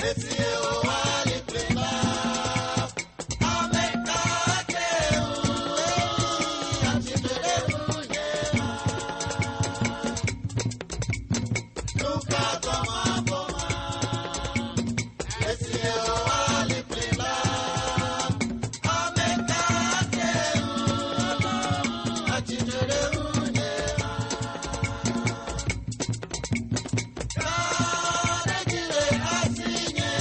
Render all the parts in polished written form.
Esi Yehowa li kplim la, ame ka ate ŋu atsi tre ɖe ŋunye hã? Nu ka gɔ̃ mavɔ̃ hã? Esi Yehowa li kplim la, ame ka ate ŋu atsi tre ɖe ŋunye hã? Ka ɖe dzi le asinye.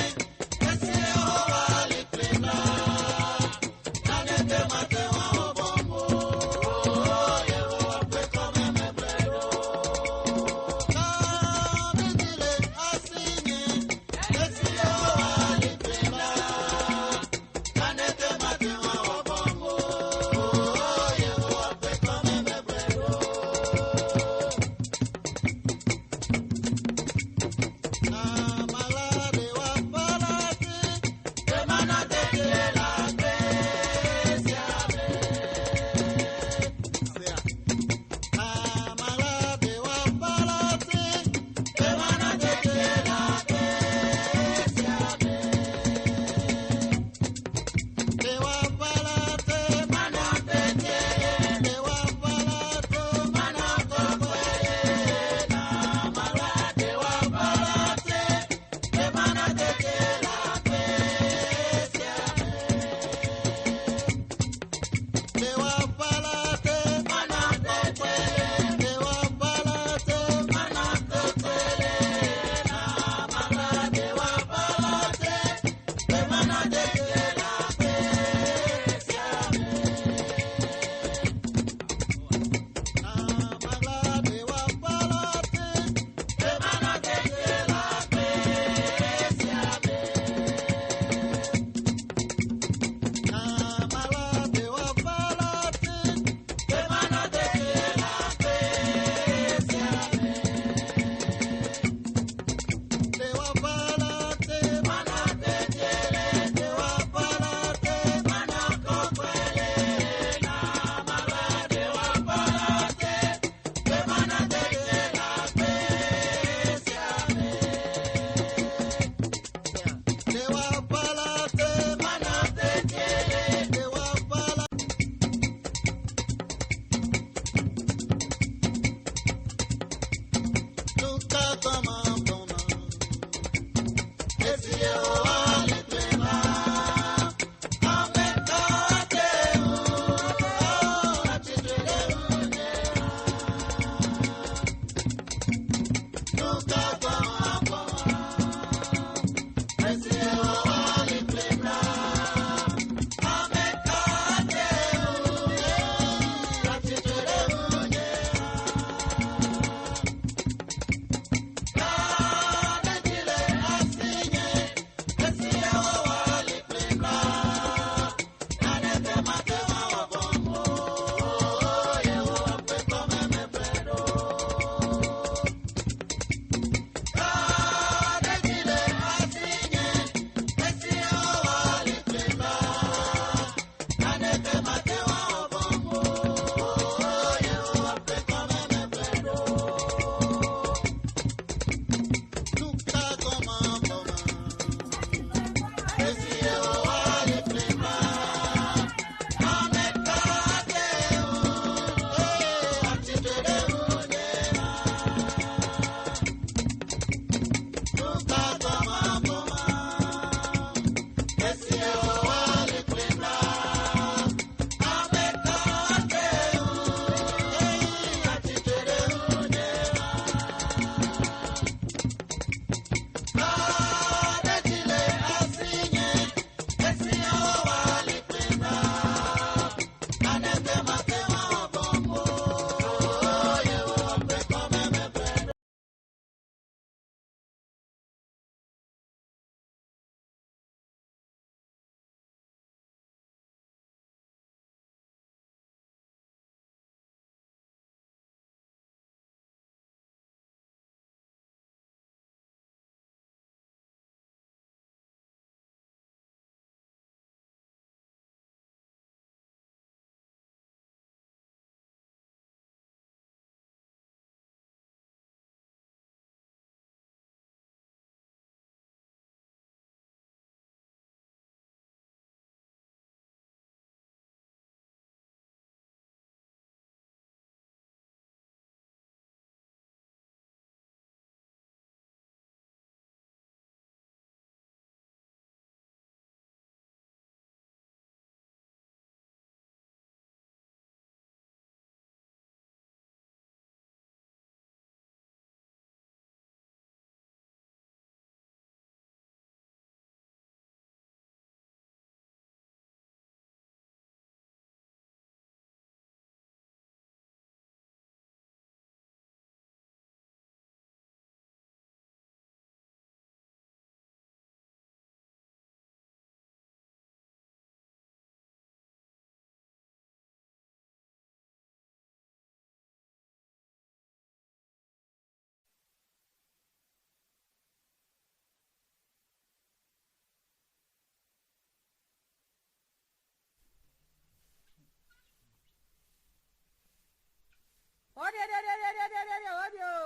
ɖe ɖe ɖe ɖe ɖe ɖe wo ɖe o.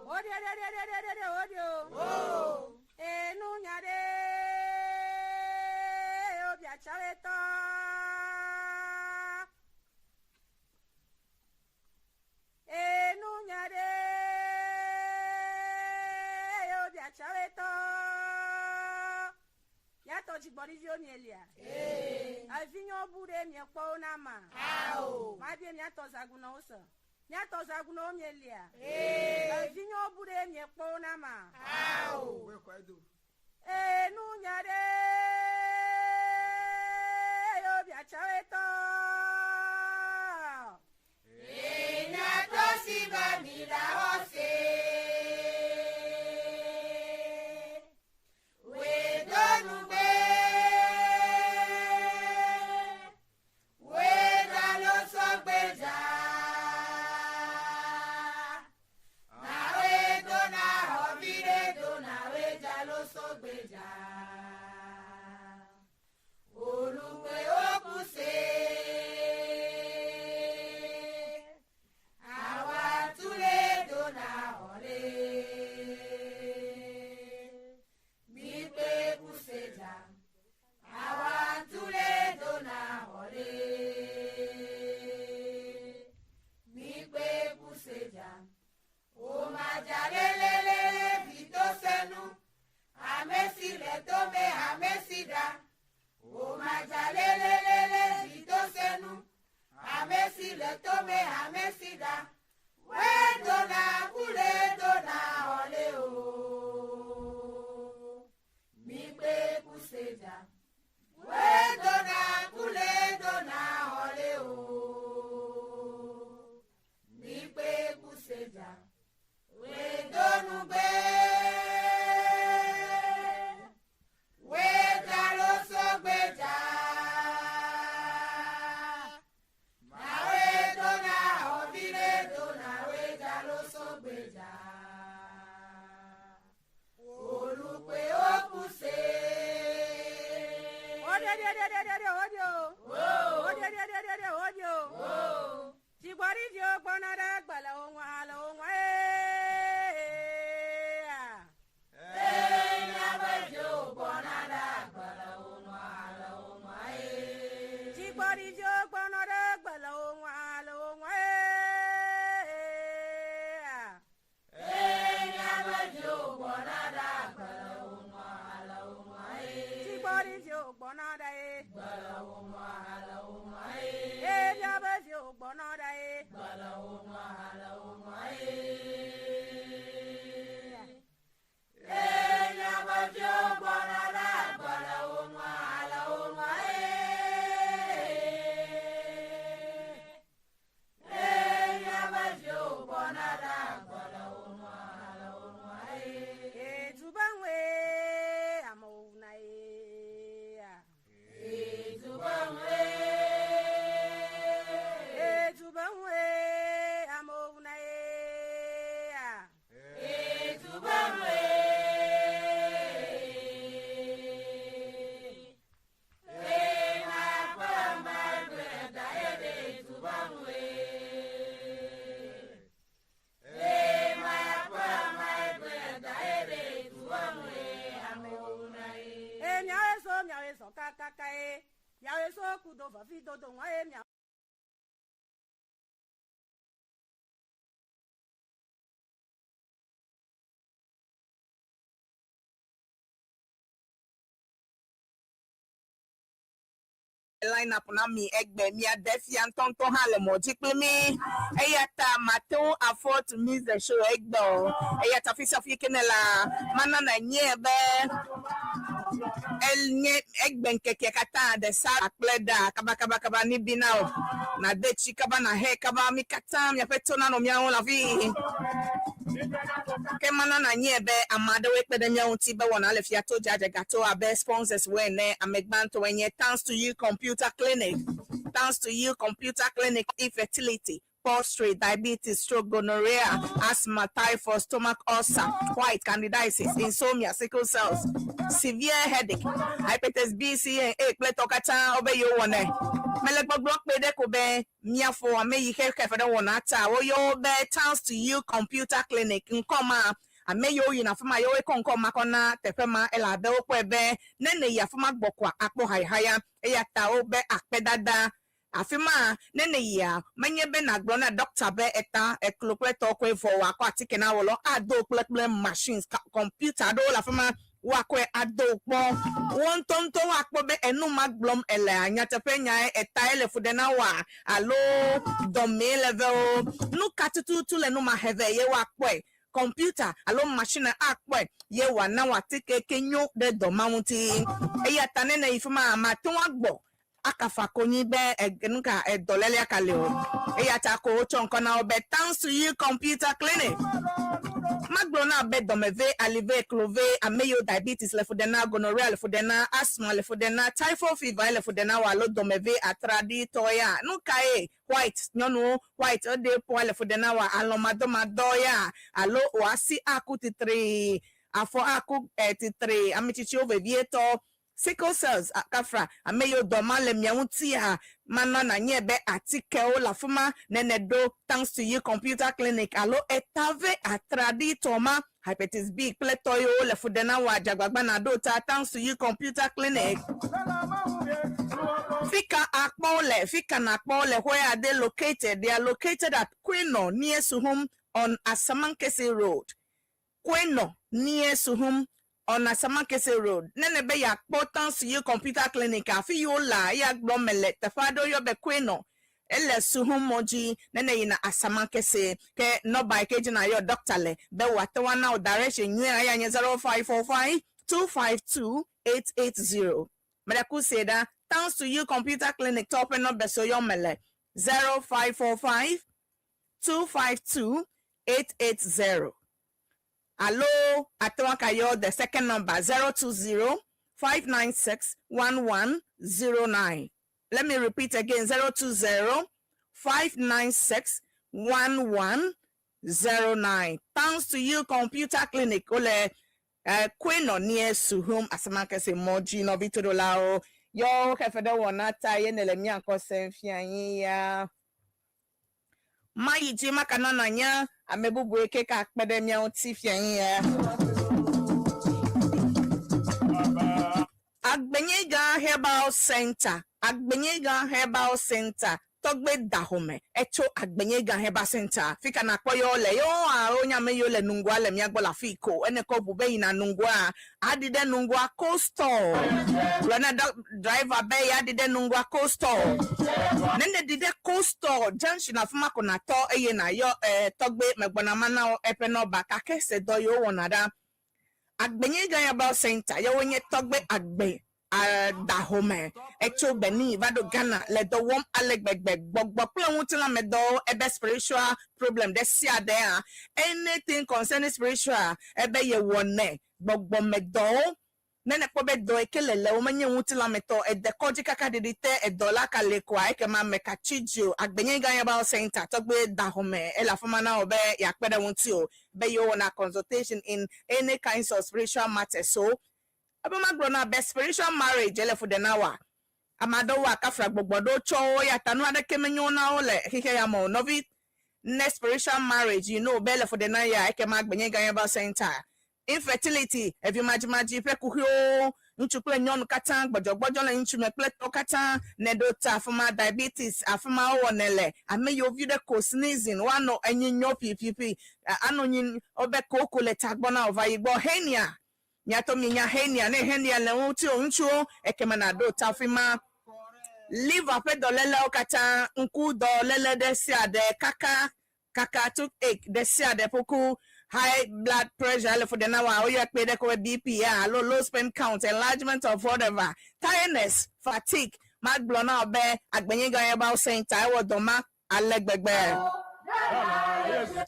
Wo ɖe ɖe ɖe ɖe ɖe ɖe ɖe wo ɖe o. Enu nya ɖe o biatsawe tɔ. Enu nya ɖe o biatsawe tɔ. Miatɔ dzigbɔɖiviwo mielia? Evinyewo bu ɖe miekpɔ wo na ma? Mabie miatɔ zagunɔwo se. Miatɔ zagunɔwo mielia? Evinyewo bu ɖe miekpɔ wo na ma? Enu nya ɖe yo biatsawe tɔ. Wo ɖe ɖe ɖe ɖe ɖe ɖe wo ɖe o. Wo ɖe ɖe ɖe ɖe ɖe wo ɖe o. Dzigbɔɖiviwo gbɔna ɖe gbe le wo ŋua le wo ŋua ee. Dzigbɔɖiviwo gbɔna ɖe gbe le wo ŋua le wo ŋua ee. Dzigbɔɖiviwo gbɔna ɖe ye. Ee miabe viwo gbɔna ɖe ye. Edubanwe amewo na ye. Edubanwe amewo na ye. E miawo so miawo zɔ kakaka ye. Miawo so kudo vɔvi dodo ŋua ye miawo. Line up na mi egbe miade fia ŋutɔŋutɔ hã le mɔ dzi kpli mi, eya ta mate ŋu afford to miss the show egbe o. Eya ta fi sia fi ke ne la mana na nye be enye egbe ŋkeke katã ɖe sa kple ɖa kabakabakaba ni bi na o na de tsi kaba na he kaba mi katã miaƒe to nanɔ mia ŋu le afi ke mana na nye be ame aɖewoe kpe ɖe mía ŋuti be wɔna le fia to dzadze gato abe sponsors wo ene. Ame gbãtɔwoe nye Thanks to You Computer Clinic, Thanks to You Computer Clinic, infertility. Prostrate, diabetes, stroke, gonorrhea, asthma, typhoid, stomach ulcer, white, candidiasis, insomnia, sickle cells, severe headache, hepatitis B, C and A kple tɔ katã wobe yewo wɔnɛ. Mele gbɔgblɔ kpe ɖe ko be miafo ame yi xe xefe ɖe wɔna ta woyɔ wo be Thanks to You Computer Clinic. Ŋkɔ ma ame yiwo yina afi ma yewoe kɔ ŋkɔ ma kɔ na teƒe ma elabe wokpɔe be ne ne yi afi ma gbɔ koa akpɔ hayahaya eya ta wobe akpedada afi ma ne ne yia menye be nàgblɔ na ɖɔkta be eta eklo kple tɔwo koe vɔ wòakɔ atike na wò lɔ ado kple kple machines kɔmputa aɖewo le afi ma woakɔe ado kpɔ wo ŋutɔŋutɔ woakpɔ be enu ma gblɔm elea nyateƒe nyae etae le fu ɖe na woa alo dɔmee le ve wo nu ka tututu le nu ma he vɛ ye woakpɔe kɔmputa alo machine akpɔe ye wòana wò atike ke nyo ɖe dɔ ma ŋuti eya ta ne ne yi fi ma mate ŋu agbɔ akafa konyi be nuka edɔlélea ka le o eya ta ko wotsɔ ŋkɔ na wo be Thanks to You Computer Clinic. Magblɔ na be dɔmeve, alive, klove, ame yiwo diabetes le fu ɖe na, gonorrhea le fu ɖe na, asthma le fu ɖe na, typhoid fever le fu ɖe na wo alo dɔmeve atraɖitɔ ya nu kae white nyɔnuwo white eɖe ƒoa le fu ɖe na woa alɔmadɔmadɔ ya alo wòasi aku titri afɔ aku titri ame tsitsiwo vevietɔ sickle cells kafra ame yiwo dɔ ma le mia ŋutia mana nanye be atikewo le afi ma nene ɖo Thanks to You Computer Clinic alo etave atraɖitɔ ma hepatitis B kple tɔ yiwo le fu ɖe na wo adzagbagba na ɖo ta Thanks to You Computer Clinic. Fika akpɔ le fika na akpɔ le where are they located? They are located at Kweno near Suhum on Asamankese Road. Kweno near Suhum on Asamankese Road. Nene be yakpɔ Thanks to You Computer Clinic afi yiwo la eya gblɔ me le teƒe aɖewo yɔ be Kweno ele Suhum mɔ dzi nene yina Asamankese ke nɔba yi ke dzi na yɔ doctor le be wòate ŋu ana wo direction nyuie eya nye 0545 252 880. Meɖe se ɖa Thanks to You Computer Clinic tɔwo ƒe nɔba si woyɔ me le 0545 252 880 alo ate ŋu akayɔ the second number 020 596 1109. Let me repeat again: 020 596 1109. Thanks to You Computer Clinic wole Kweno near Suhum Asamankese mɔ dzi nɔvi toɖolawo yɔ xefe ɖe wɔna ta ye ne le mía ŋkɔ sem fia anyi ya mayi dzi maka nɔ anya ame bubu yi ke ka kpe ɖe mía ŋuti fia anyi ya. Agbenyega Herbal Center, Agbenyega Herbal Center, tɔgbe dahome etso Agbenyega Herbal Center fika nakpɔ yewo le yewo alo nyame yiwo le nungua le mía gbɔ le afi ko ene kɔ ʋu be yina nungua aɖi ɖe nungua coastal gblɔ na driver be yeaɖi ɖe nungua coastal nene ɖi ɖe coastal junction afi ma ko natɔ eye nayɔ tɔgbe megbɔna ma na wo eƒe nɔba gake se dɔ yiwo wɔna ɖa Agbenyega Herbal Center yewo nye tɔgbe agbe dahome etso Benin va ɖo Ghana le dɔ wɔm ale gbegbe gbɔgbɔ kple ŋutilãmedɔwo ebe spiritual problem ɖe sia ɖea anything concerning spiritual ebe yewɔnɛ gbɔgbɔmedɔwo ne nekpɔ be dɔ yi ke le le wo menye ŋutilãmetɔ ede kɔdzi kaka ɖiɖi te edɔ la ka le koa ekema meka tsi dzi o Agbenyega Herbal Center tɔgbe dahome ele afi ma na wo be yeakpe ɖe ŋuti o be yewɔna consultation in any kinds of spiritual matters so ebe magblɔ na be spiritual marriage ele fu ɖe na woa ame aɖewo akafra gbɔgbɔ ɖewo tsɔ wo ya ta nu aɖeke menyo na wo le xixe ya me o nɔvi ne spiritual marriage you know be ele fu ɖe na ya ekema Agbenyega Herbal Center infertility evi madzimadzi ƒe kuxiwo ŋutsu kple nyɔnu katã gbɔdzɔgbɔdzɔ le ŋutsu me kple tɔwo katã ne ɖo ta afi ma diabetes afi ma wowɔnɛ le ame yiwo vi ɖe ko sneezing woanɔ enyi nyɔ ƒiƒiƒi anɔ nyi wobe koko le tagbɔ na wòva yi gbɔ hernia miatɔ minya hernia ne hernia le ŋuti o ŋutsuwo ekema naɖo ta afi ma liver ƒe dɔlélewo katã ŋku dɔléle ɖe sia ɖe kaka kaka toothache ɖe sia ɖe ƒoku high blood pressure le fu ɖe na wa woyɔ kpe ɖe ko be BP ya alo low sperm count enlargement of whatever tiredness fatigue magblɔ na wo be Agbenyega Herbal Center ewɔ dɔ ma ale gbegbe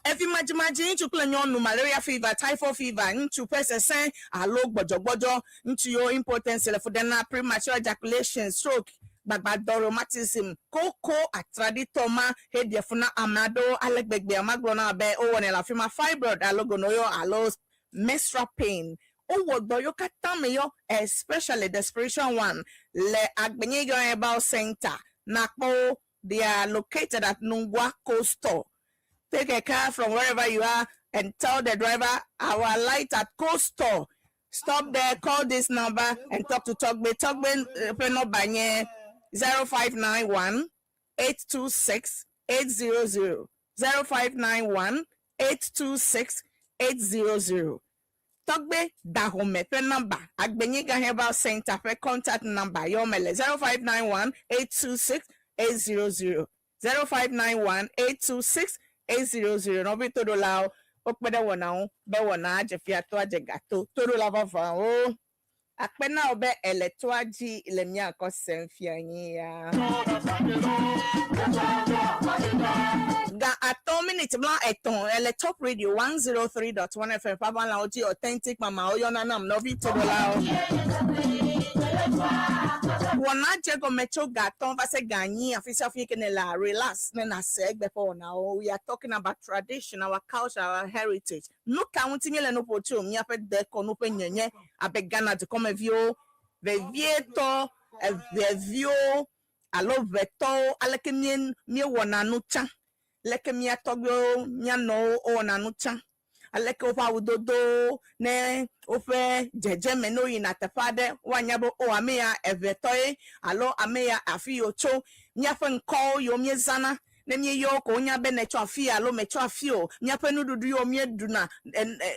efi madzimadzi ŋutsu kple nyɔnu malaria fever typhoid fever ŋutsu ƒe sesẽ alo gbɔdzɔgbɔdzɔ ŋutsu yiwo impotence le fu ɖe na premature ejaculation stroke. Gbagbadɔ, rheumatism, koko atraɖitɔ ma heɖia fu na ame aɖewo ale gbegbe. Magblɔ na be wowɔnɛ le afi ma, fibroid alo gonorrhea alo menstrual pain. Wowɔ dɔ yiwo katã me yɔ, especially the spiritual one, le Agbenyiga Herbal Center. Nakpɔ wo. They are located at Nungua Cold Store. Take a car from wherever you are and tell the driver, "Our light at Cold Store." Stop there, call this number and talk to Togbe. Togbe ƒe nɔmba nye 0591 826 800, 0591 826 800. Tɔgbe Dahome ƒe nɔmba, Agbenyiga Herbal Center ƒe contact number yɔ me le 0591 826 800, 0591 826 800. Nɔvi toɖolawo, wokpe ɖe wɔna ŋu be wɔna adze fiato adze gato. Toɖola vavãwo, akpe na wo be ele toa dzi le mía ŋkɔ sem fia nyi ya. 9:53 ele Top Radio 103.1 FM ƒe aʋalawo dzi. Authentic Mama woyɔna nam. Nɔvi toɖolawo, wɔna dze gɔme tso 5:00 va se 4:00. Afi sia afi ke ne la, relax ne na se egbe ƒe wɔnawo. We are talking about tradition, our culture, our heritage. Nu ka ŋuti míele nu ƒo tso? Míaƒe dekɔnu ƒe nyenye abe Ghana dukɔmeviwo, vevietɔ eveviwo alo ʋetɔwo. Aleke mie míewɔna nu tsã? Leke mía tɔgbuiwo, mía nɔwo wowɔna nu tsã? Aleke woƒe awudodowo ne woƒe dzedzeme ne woyina teƒe aɖe woanya be o, ame ya eʋetɔ ye alo ame ya afi yi wòtso? Míaƒe ŋkɔwo yiwo míezãna ne míeyɔ wo ko wonya be netsɔ afi ya alo metsɔ afi o. Míaƒe nuɖuɖu yiwo míeɖuna,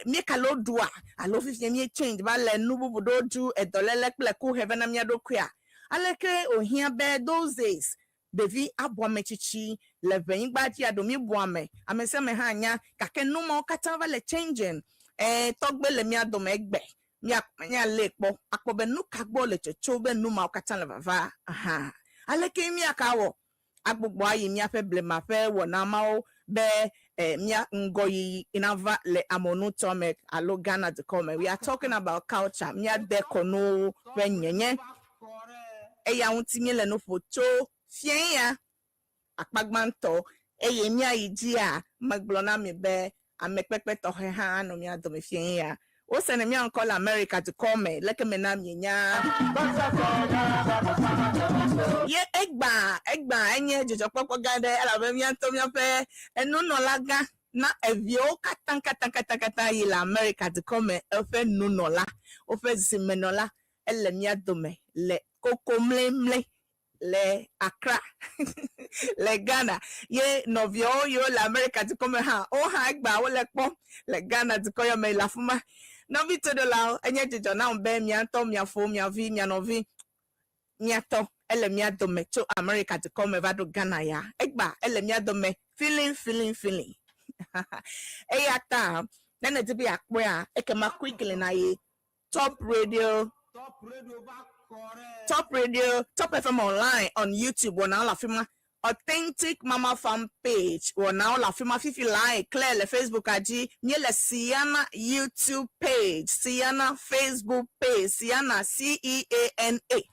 míekale wo ɖua alo fifia mí change va le nu bubu ɖewo ɖu, edɔléle kple ku he va na mía ɖokuia? Aleke wòhiã be those days ɖevi abu ame tsitsi le ʋenyigba dzi aɖo mi bu ame, ame sia ame hã nya, gake nu mawo katã va le changing. Tɔgbe le mía dome egbe, mía míalé kpɔ akpɔ be nu ka gbɔ le tsotso be nu mawo katã le vava hã. Aleke míaka wɔ agbugbɔ ayi míaƒe blema ƒe wɔna mawo be mía ŋgɔyiyi nava le amewo me alo Ghana dukɔ me? We are talking about culture, míade kɔnuwo ƒe nyenye. Eya ŋuti míele nu ƒo tso fia ya akpa gbãtɔ eye míayi dzia. Megblɔ na mi be amekpekpe tɔxɛ hã anɔ mía dome fia ya. Wose ne mía ŋkɔ le Amerika dukɔ me leke me na mienya ye egba egba enye dzidzɔkpɔkpɔ gã ɖe, elabe mía ŋutɔ míaƒe enunɔla gã na eviwo katã katã katã katã yi le Amerika dukɔ me, eƒe nunɔla, woƒe zimenɔla ele mía dome le Kokomlemle le Accra le Ghana. Ye nɔviawo yiwo le Amerika dukɔ me hã, wo hã egba wole kpɔm le Ghana dukɔ ya me le afi ma. Nɔvi toɖolawo, enye dzidzɔ nam be mia ŋutɔ miafo, mia vi, mia nɔvi, miatɔ ele mía dome tso Amerika dukɔ me va ɖo Ghana ya. Egba ele mía dome feeling, feeling, feeling. Eya ta ne nèdi be yeakpɔea, ekema quickly na yi Top Radio, Top Radio, Top FM online on YouTube. Wɔnawo le afi ma. Authentic Mama Farm page wɔnawo le afi ma fifi live clear le Facebook dzi. Míele Ceana YouTube page, Ceana Facebook page, Ceana, C E A N A.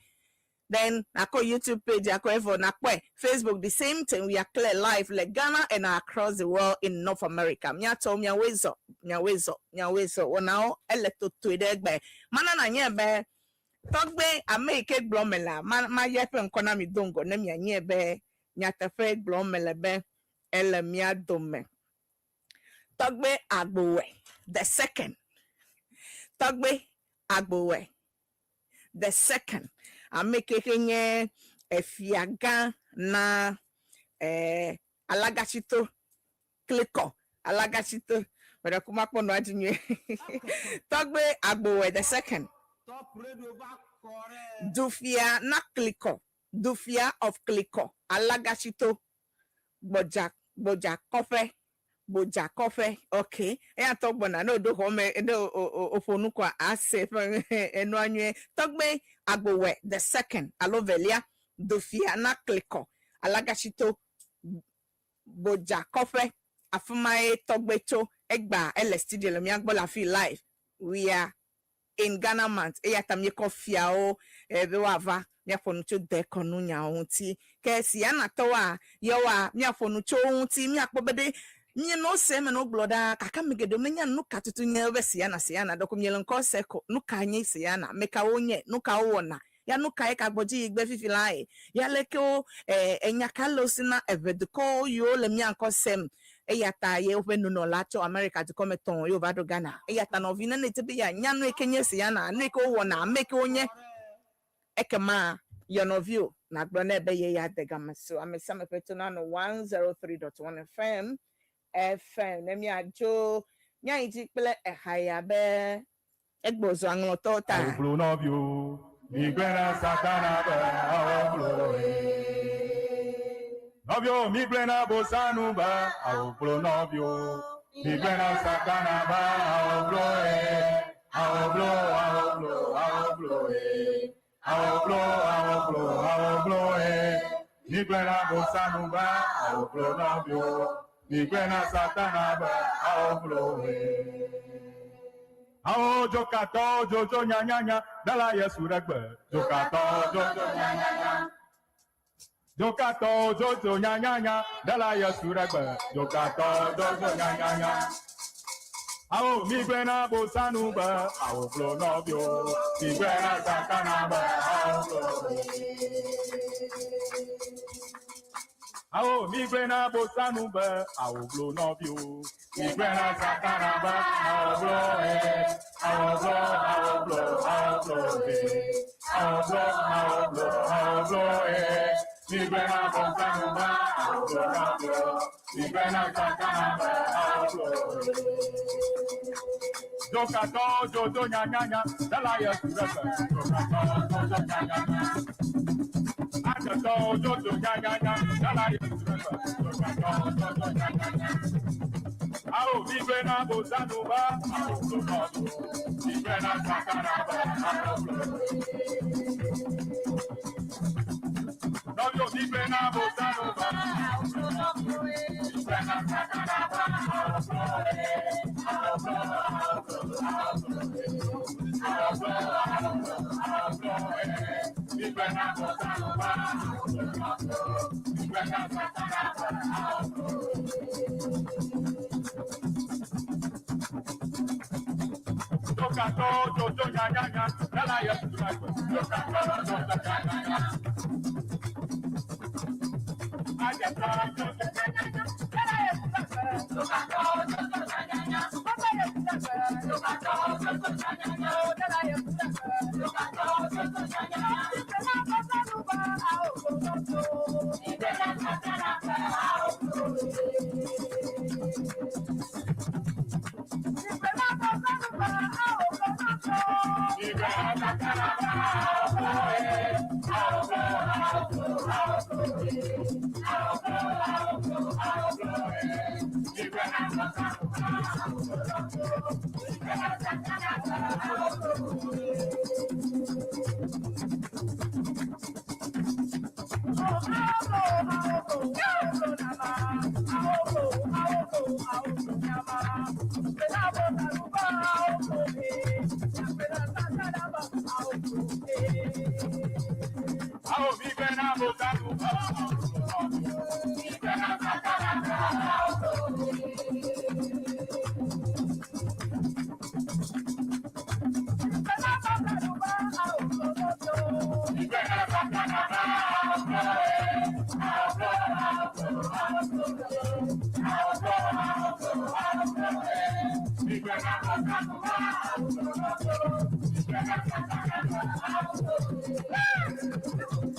Then nakɔ YouTube page akɔ evɔ nakpɔe. Facebook, the same thing. We are clear live le Ghana and across the world in North America. Miatɔ miawoe zɔ, miawoe zɔ, miawoe zɔ. Wɔnawo ele totoe ɖe egbe. Mana na nye be tɔgbe ame yi ke gblɔm me la, ma mayɔ eƒe ŋkɔ na mi do ŋgɔ ne mianye be nyateƒe gblɔm mele be ele mía dome. Tɔgbe Agbowe the Second. Tɔgbe Agbowe the Second. Ame ke ke nye efiagã na Alagatsito Klikɔ Alagatsito. Meɖe ku makpɔ nua dzi nyuie. Tɔgbe Agbowe the Second. Dufia na Klikɔ. Dufia of Klikɔ Alagatsito Gbɔdza Gbɔdza kɔƒe. Gbodza kɔƒe. Ok. Eya ŋutɔ gbɔna ne wòɖo xɔ me ne wòƒo nu koa ase eƒe enua nyuie. Tɔgbe Agbowe the Second alo velia, Dufia na Klikɔ Alagatsito Gbodza kɔƒe. Afi ma ye tɔgbe tso. Egba ele studio le mía gbɔ le afi live. We are in Ghana Month eya ta míekɔ fiawo eh, be woava míaƒo nu tso dekɔnu nyawo ŋuti. Ke Sianatɔwoa, yewoa míaƒo nu tso wo ŋuti míakpɔ be ɖe míenɔ se eme ne wogblɔ ɖaa gake ame geɖewo menya nu ka tutu nye be Siana Siana ɖeko miele ŋkɔ se ko nu ka nye Siana ame kawo nye nu ka wowɔna ya nu kae gagbɔ dzi yi gbe fifi lae ya leke wo eh, enya ka le wo si na eʋe dukɔ yiwo le mía ŋkɔ sem eya ta ye woƒe nunɔla tso Amerika dukɔ me tɔ̃ ye wova ɖo Ghana eya ta nɔvi ne nèdi be yeanya nu yi ke nye Siana nu yi ke wowɔna ame yi ke wonye ekema yɔ nɔviwò nàgblɔ nɛ be ye ya de game so ame sia ame ƒe to nanɔ 103.1 FM FM ne míadzo míayi dzi kple eha ya be egbɔzɔ aŋlɔtɔwo ta. Awublo nɔviwo, migblẽ Satana be awublo ye. Nɔviwo, migblẽ Bosanu be awublo nɔviwo, migblẽ Satana be awublo ye. Awublo, awublo, awublo ye. Awublo, awublo, awublo ye. Migblẽ Bosanu be awublo nɔviwo, migblẽ Satana be awublo ye. Awo dzokatɔ dzodzo nyanyanya dala Yesu ɖe gbe. Dzokatɔ dzodzo nyanyanya. Dzokatɔ dzodzo nyanyanya dala Yesu ɖe gbe. Dzokatɔ dzodzo nyanyanya. Awo migblẽ bosanu be awo blo nɔviwo. Migblẽ Satana be awo blo. Awo migblẽ bosanu be awo blo nɔviwo. Migblẽ Satana be awo blo ye. Awo blo, awo blo, awo blo ye. Awo blo, awo blo, awo blo ye. Migblẽ bosanu be awo blo nɔviwo. Migblẽ Satana be awo blo ye. Dzokatɔ dzodzo nyanyanya dala Yesu ɖe gbe. Dzokatɔ dzodzo nyanyanya. Adzetɔ dzodzo nyanyanya dala Yesu ɖe gbe. Dzokatɔ dzodzo nyanyanya. Awo migblẽ na bosanu be awo blo nɔviwo. Migblẽ na Satana be awo blo. Nɔviwo migblẽ na bosanu be awo blo nɔviwo. Migblẽ na Satana be awo blo. Awo blo, awo blo, awo blo. Awo blo, awo blo, awo blo. Migblẽ na bosanu be awo blo nɔviwo. Migblẽ na Satana be awo blo. Dzokatɔ dzodzo nyanyanya dala Yesu ɖe gbe. Dzokatɔ dzodzo nyanyanya. Adzetɔ dzodzo nyanyanya dala Yesu ɖe gbe. Dzokatɔ dzodzo nyanyanya Dzokatɔ dzodzo nyanyanya dala Yesu ɖe gbe. Dzokatɔ dzodzo nyanyanya. Migblẽ na Satana be awo blo. Migblẽ na Satana be awo blo ye. Awo blo, awo blo, awo blo ye. Awo blo, awo blo, awo blo ye. Migblẽ na Satana be awo blo nɔviwo. Migblẽ na Satana be awo blo ye. Awo migblẽ na bosanu be awo blo nɔviwo. Migblẽ na Satana be awo blo ye. Migblẽ na Satana be awo blo ye. Awo blo, awo blo, awo blo ye. Awo blo, awo blo, awo blo ye. Migblẽ na bosanu be awo blo nɔviwo. Migblẽ na Satana be awo blo ye.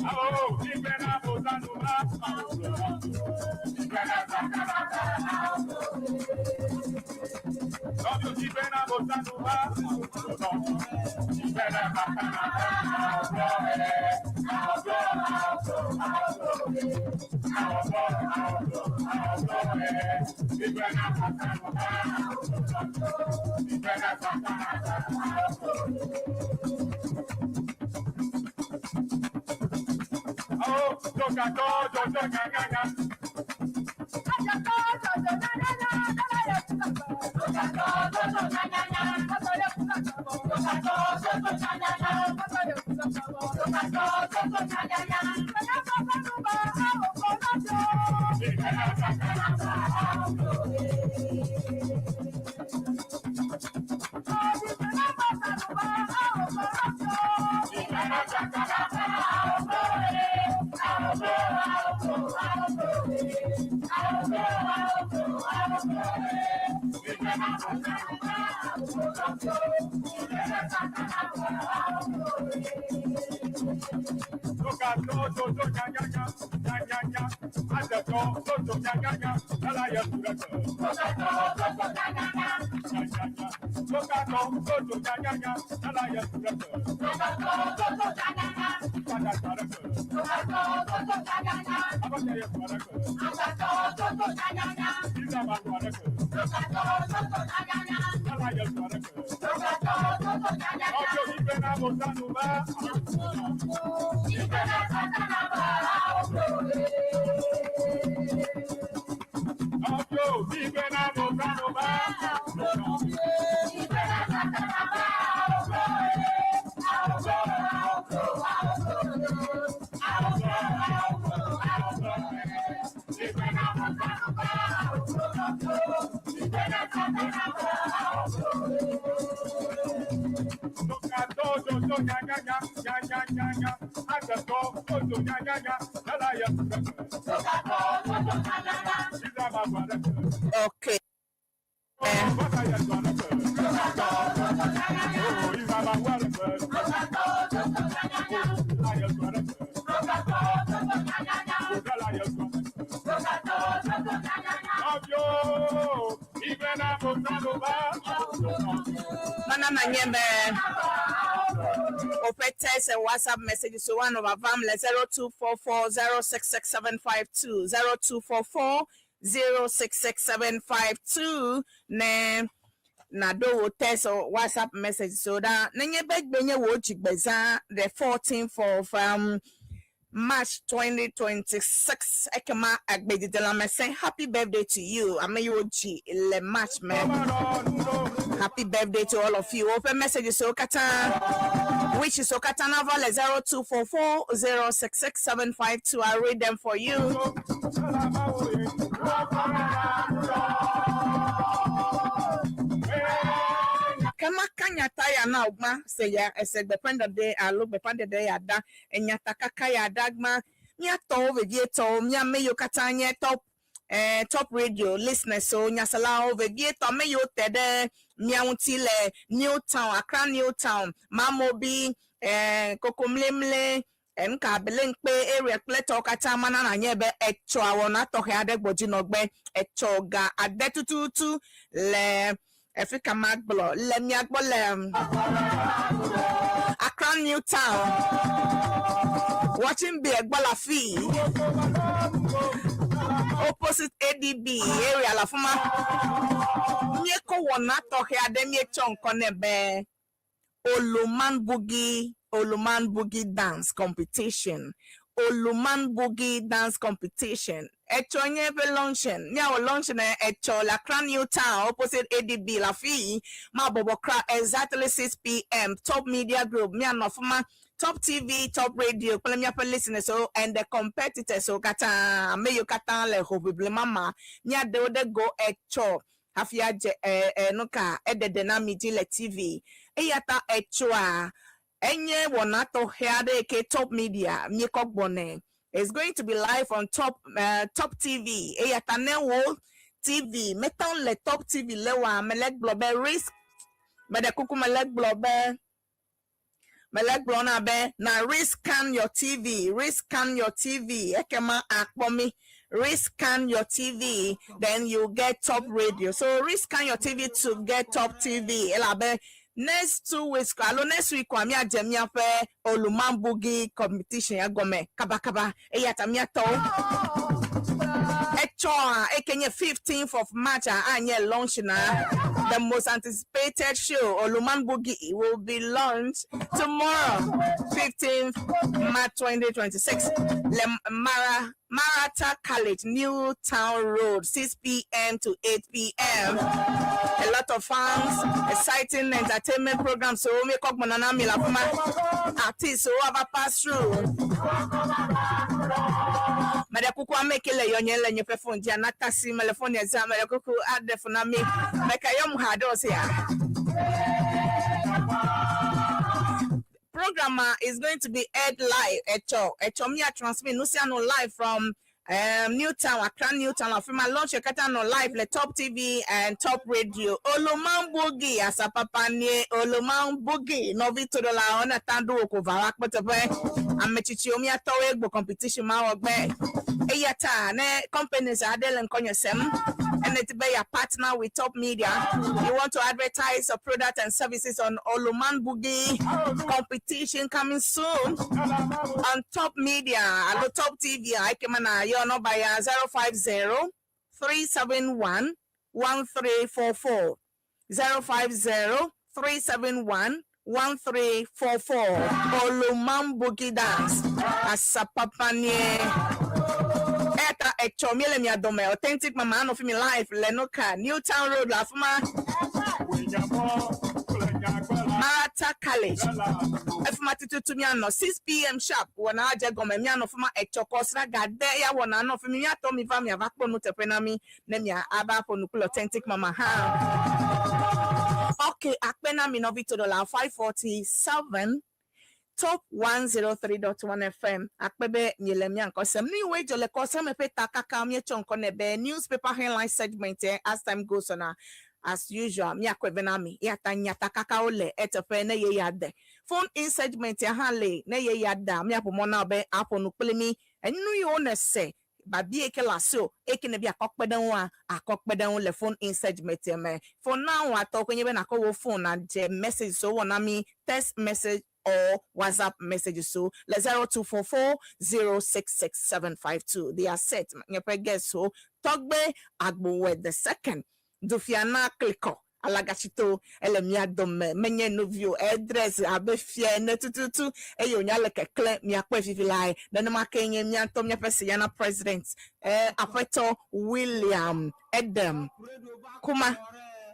Awo migblẽ na bosanu be awo blo nɔviwo. Migblẽ na Satana be awo blo ye. Nɔviwo migblẽ na bosanu be awo blo nɔviwo. Migblẽ na Satana be awo blo ye. Awo blo, awo blo, awo blo ye. Awo blo, awo blo, awo blo ye. Migblẽ na bosanu be awo blo nɔviwo. Migblẽ na Satana be awo blo ye. Awo dzokatɔ dzodzo nyanyanya. Dzokatɔ dzodzo nyanyanya. Okay. Mana na nye be woƒe text and WhatsApp messages so one over vam le 0244066752, 0244066752 ne naɖo wò text or WhatsApp message so ɖa. Nenye be gbe nye wò dzigbezã, the 14th of March 2026, ekema agbedidelãmesẽ, happy birthday to you. Ame yiwo dzi le March me, happy birthday to all of you. Woƒe messages wo katã, wishes wo katã nava le 0244066752. I read them for you. Kema kanya ya na ogba se ya ese gbeƒãɖeɖe alo gbeƒãɖeɖe ya da enyatakaka ya da gbã. Míatɔwo vevietɔwo, míame yiwo katã nye top radio listeners o, nyaselawo vevietɔ, ame yiwo te ɖe mía ŋuti le New Town, Accra New Town, Mamobi, Kokomlemle, nuka Abelenkpe area kple tɔwo katã, mana na nye be etsɔ awɔna tɔxɛ aɖe gbɔdzinɔgbe etsɔ ga ade tututu le efi kama gblɔ le mía gbɔ le Accra New Town, watching be egbɔ la fi opposite ADB area la fuma. Míekɔ wɔna tɔxɛ aɖe míetsɔ ŋkɔ nɛ be Oluman Boogie, Oluman Boogie Dance Competition, Oluman Boogie Dance Competition. Etsɔ nye ƒe launching. Míawɔ launching etsɔ le Accra New Town opposite ADB la fi ma bɔbɔ kra exactly 6 p.m. Top Media Group míanɔ fuma, Top TV, Top Radio kple míaƒe listeners wo and the competitors wo katã, ame yiwo katã le hoʋiʋli mama, míaɖe wo ɖe go etsɔ hafi adze ɛ ɛ nuka eɖeɖe na mi dzi le TV. Eya ta etsɔa enye wɔna tɔxɛ aɖe yi ke Top Media míekɔ gbɔnɛ. It's going to be live on Top TV. Eya ta ne wo TV meta le Top TV le wa mele gblɔ be risk meɖe kuku, mele gblɔ be mele gblɔ na be na rescan your TV, rescan your TV, ekema akpɔ mi. Rescan your TV, then you get Top Radio. So rescan your TV to get Top TV, elabe next 2 weeks alo next week wa míadze míaƒe Oluman Boogie competition ya gɔme kabakaba. Eya ta míatɔwo, etsɔa eke nye 15th of March a anye launch na the most anticipated show, Oluman Boogie, will be launched tomorrow, 15th. 17th March 2026 le Mara Marata College, New Town Road, 6 p.m. to 8 p.m. A lot of fans, exciting entertainment programs. So we call Monana Milafuma artists who have passed through. Mede kuku ameke le yɔnye le nye ƒe phone dzi anatasi mele phone yɛ zã mede kuku aɖe fon na mi meka yɔm ha ɖe ɔsia. Program is going to be aired live. Echo, Echo Mia transmit Nusiano live from Newtown, Accra Newtown, Afima launch Kata no live le Top TV and Top Radio. Oloman Boogie asapapa nie Oloman Boogie novi todola ona tandu okovara kpɔtɔpɛ ametsitsiwo miatɔwo egbo competition ma wɔ gbɛ eya ta ne companies aɖe le ŋkɔnye sem and it be your partner with Top Media. You want to advertise your product and services on Oloman Boogie competition coming soon on Top Media. Hello, Top TV. I came on your number 050 371 1344. 050 371 1344. Oloman Boogie Dance. Asapapanye. Eta etsɔ mi le mia dome authentic mama anɔ fi mi live le Noka Newtown Road le afi ma Marata College. Efi ma tututu mianɔ 6 pm sharp wɔna adze gɔme mianɔ fi ma etsɔ kɔsra gade ya wɔna anɔ fi mi miatɔ mi va miava kpɔ nuteƒe na mi ne mia ava ƒo nu kple authentic mama hã. Okay, akpe na mi nɔvi to dollar 547 Top 103.1 FM akpe be miele mia ŋkɔ sem. Nu yiwo dzɔ le kɔseme ƒe ta kaka míetsɔ ŋkɔ nɛ be newspaper headline segment as time goes on as usual miakɔe ve na mi eya ta nyatakakawo le eteƒe ne ye ya de. Phone in segment ya hã le ne ye ya da miaƒo mɔ na wo be aƒo nu kpli mi. Enu yiwo ne se babi yi ke le asi o eke ne bi akɔ kpe ɖe ŋua akɔ kpe ɖe ŋu le phone in segment me. For now atɔ koe nye be nakɔ wo phone adze message so wɔ na mi text message or WhatsApp messages. So le 0244 066752. They are set. Nyepe guess so Togbe Agbowe the second. Dufiana Kliko. Alagashito ele mia dome menye novio edress abe fie ne tututu eye wonya le kekle miakpɔe fifi lae nenema ke nye mia ŋutɔ miaƒe Siana president aƒetɔ William Edem Kuma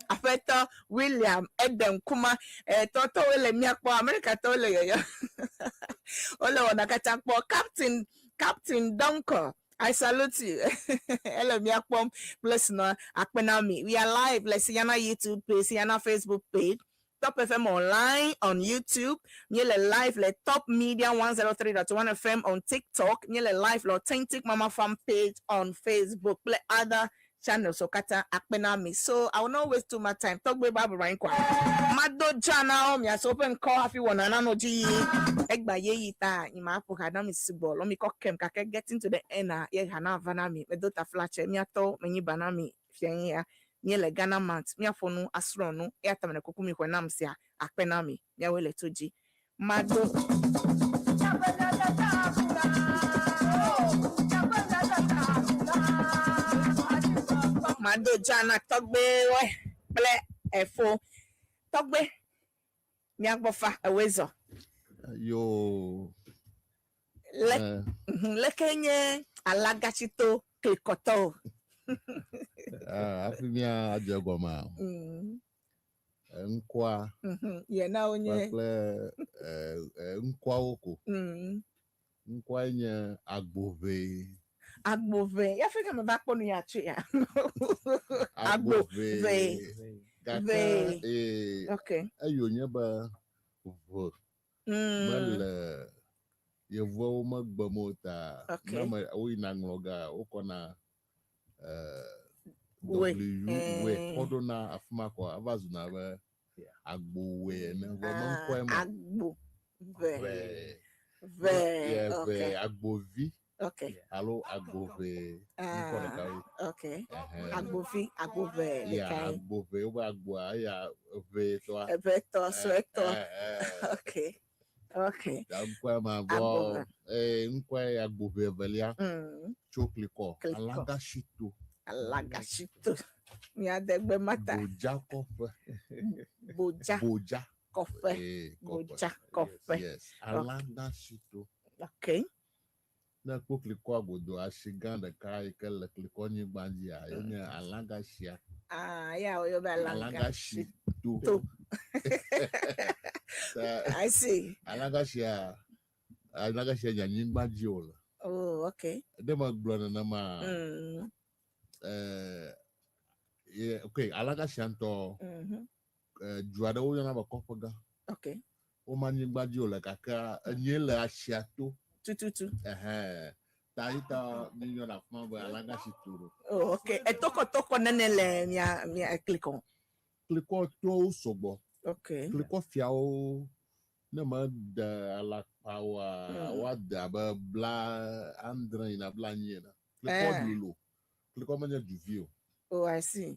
aƒetɔ William Edem Kuma tɔtɔwoe le miakpɔ Amerikatɔwo le yɔyɔ wole wɔna katã kpɔ Captain Donko I salute you. Hello, miakpɔm kple akpe na mi. We are live le Siana YouTube page, Siana Facebook page, Top FM online on YouTube. Miele live le Top Media 103.1 FM on TikTok. Miele live le Authentic Mama Farm page on Facebook. Kple other channels so kata akpe na mi. So I will not waste too much time. Talk babu right kwa. Mado jana o mi aso open call hafi wona na no ji. Egba ye yi ta ima apo ha na mi sugbɔ lɔ mi kɔ kem kake getting to the end a ye ha na va na mi medo ta flash mi atɔ menyi ba na mi fiɛ ya mi le Ghana month mi afɔ nu asrɔ̃ nu eya ta me kuku mi xɔe nam sia akpe na mi miawoe le to dzi mado. Mado dzana tɔgbe wɛ kple efo tɔgbe miagbɔ fa ewoe zɔ. Yo. Le leke nye alagatsito klikɔtɔ. Hafi mía adze gɔmea, ŋkɔa yɛ na wonye kpakple ŋkɔawo ko. Ŋkɔae nye Agbove. Agbove. Ya fi ke me va kpɔ nu ya tso ya. Agbove. Gake Ve. Eyo nye be ve mele yevuawo megbe me o ta Okay. ne me woyina ŋlɔ ga wokɔna We. W we kɔ ɖona afi ma kɔ ava zuna be agbowe ene vɔ me ŋkɔe me. Agbo. Ve. Ve. Ve. Ye, ve Okay. agbovi Okay. alo agbove ŋkɔ ɖeka ye. Okay. Ɛhɛn. Agbovi, agbove Ya ɖekae. agbove wobe agboa eya eve tɔa. Eve tɔ, suetɔ. Okay. Okay. Ya ŋkɔe ma vɔ Agbove. ŋkɔe agbove evelia tso klikɔ. Klikɔ. Alagashito. Alagashito. Miadegbe mata. Bodza kɔƒe. Bodza. Bodza. Kɔƒe. Eh, kɔƒe. Godza kɔƒe. Yes. Alagashito. Okay. Ne kpɔ klikɔa godo asi gã ɖeka yi ke le klikɔ nyigba dzia, ye nye alagasia. Ah, ya woyɔ be alagashi. Alagashito. To. Ta I see. alagasia, alagasia nye anyigba dzi wòle. Oh, okay. Ɖe megblɔ nenema, ye, ok, alagasia ŋutɔ, du aɖewo yɔna be kɔƒegã. Okay. Woma anyigba dzi wòle gake enye le asia to. Tututu. Ɛhɛn. Ta yi ta mi yɔna afi ma be alagasi to ɖo. Oh, okay. Etɔkɔtɔkɔ nene le mia mia klikɔ. Klikɔ towo sɔgbɔ. Okay. Klikɔ fiawo ne me de alakpa oa, woade abe 70 yina 90 ene. Klikɔ lolo. Klikɔ menye duvi o. Oh, I see.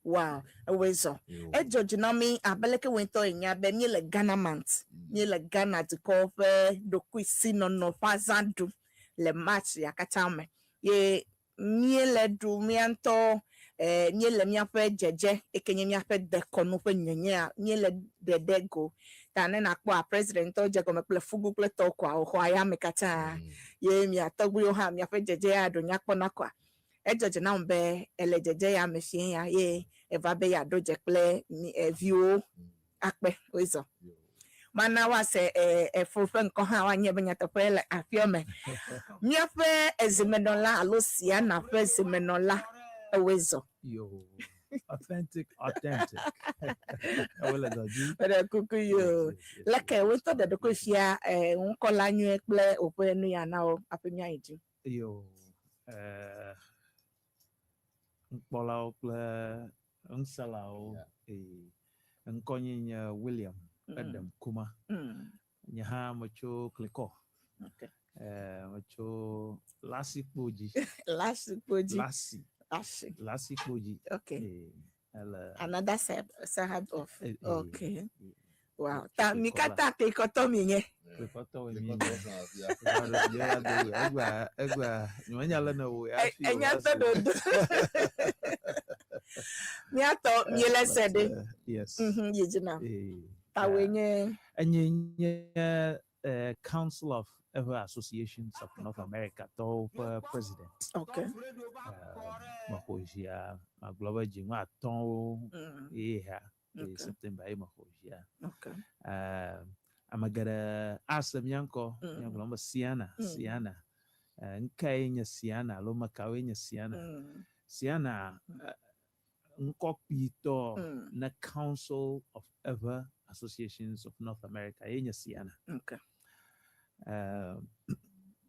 Wow. Ewoe zɔ. Yo. Edzɔ dzi na mi abe leke wo ŋutɔ enya be míele Ghana month. Míele Ghana dukɔ ƒe ɖokuisinɔnɔ ƒe azã ɖum le March ya katã me. Ye míele ɖu mía ŋutɔ míele míaƒe dzedze eke nye míaƒe dekɔnu ƒe nyenyea míele ɖeɖe go. Ta ne nakpɔa president ŋutɔ dze gɔme kple fugu kple tɔwo koa wòxɔ ayame katã. Ye mia tɔgbuiwo hã miaƒe dzedze ya ɖo nyakpɔna koa. Edzɔ dzi nam be ele dzedze ya me fie ya ye eva be yeaɖo dze kple mi viwo akpe woezɔ. Yo. Mana woase efo ƒe ŋkɔ hã woanye be nyateƒe le aƒea me. Míaƒe ezimenɔla alo Siana ƒe zimenɔla ewoe zɔ. Yo, authentic, authentic. Wole dɔ dzi. Eɖe kuku yi o. Yes. Leke wo ŋutɔ ɖe ɖokui fia ŋkɔ la nyuie kple woƒe nu ya na wo hafi míayi dzi. Yo, ŋkpɔlawo kple ŋuselawo. Ŋkɔnye nye William Edem Kuma. Nye hã metso Klikɔ. Okay. Metso Lasikpo dzi. Lasikpo dzi. Lasi. Lasi. Lasikpo dzi. Okay. Ele Another side, side of. Okay. Wow. Ta mi Klikɔ la. katã klikɔtɔ mi nye. Klikɔtɔwoe mi Klikɔtɔwo nye. sã afia. Egba egba nyemenya le ne wò ya hafi o Enya va tɔ su. ɖoɖo. Míatɔ míele se ɖe. Yes. Yi dzi na. Tawoe nye. Enye nye Council of Ewe Associations of North America tɔwo ƒe president. Okay. Mexɔ zia magblɔ be dzinu atɔ̃wo ye ha. Okay. September ye mexɔ zia. Okay. Ame geɖe ase mía ŋkɔ míagblɔ be Siana, Siana. Ŋkae nye Siana alo me kawoe nye Siana? Siana ŋkɔ kpuitɔ ne Council of Ewe Associations of North America ye nye Siana. Okay.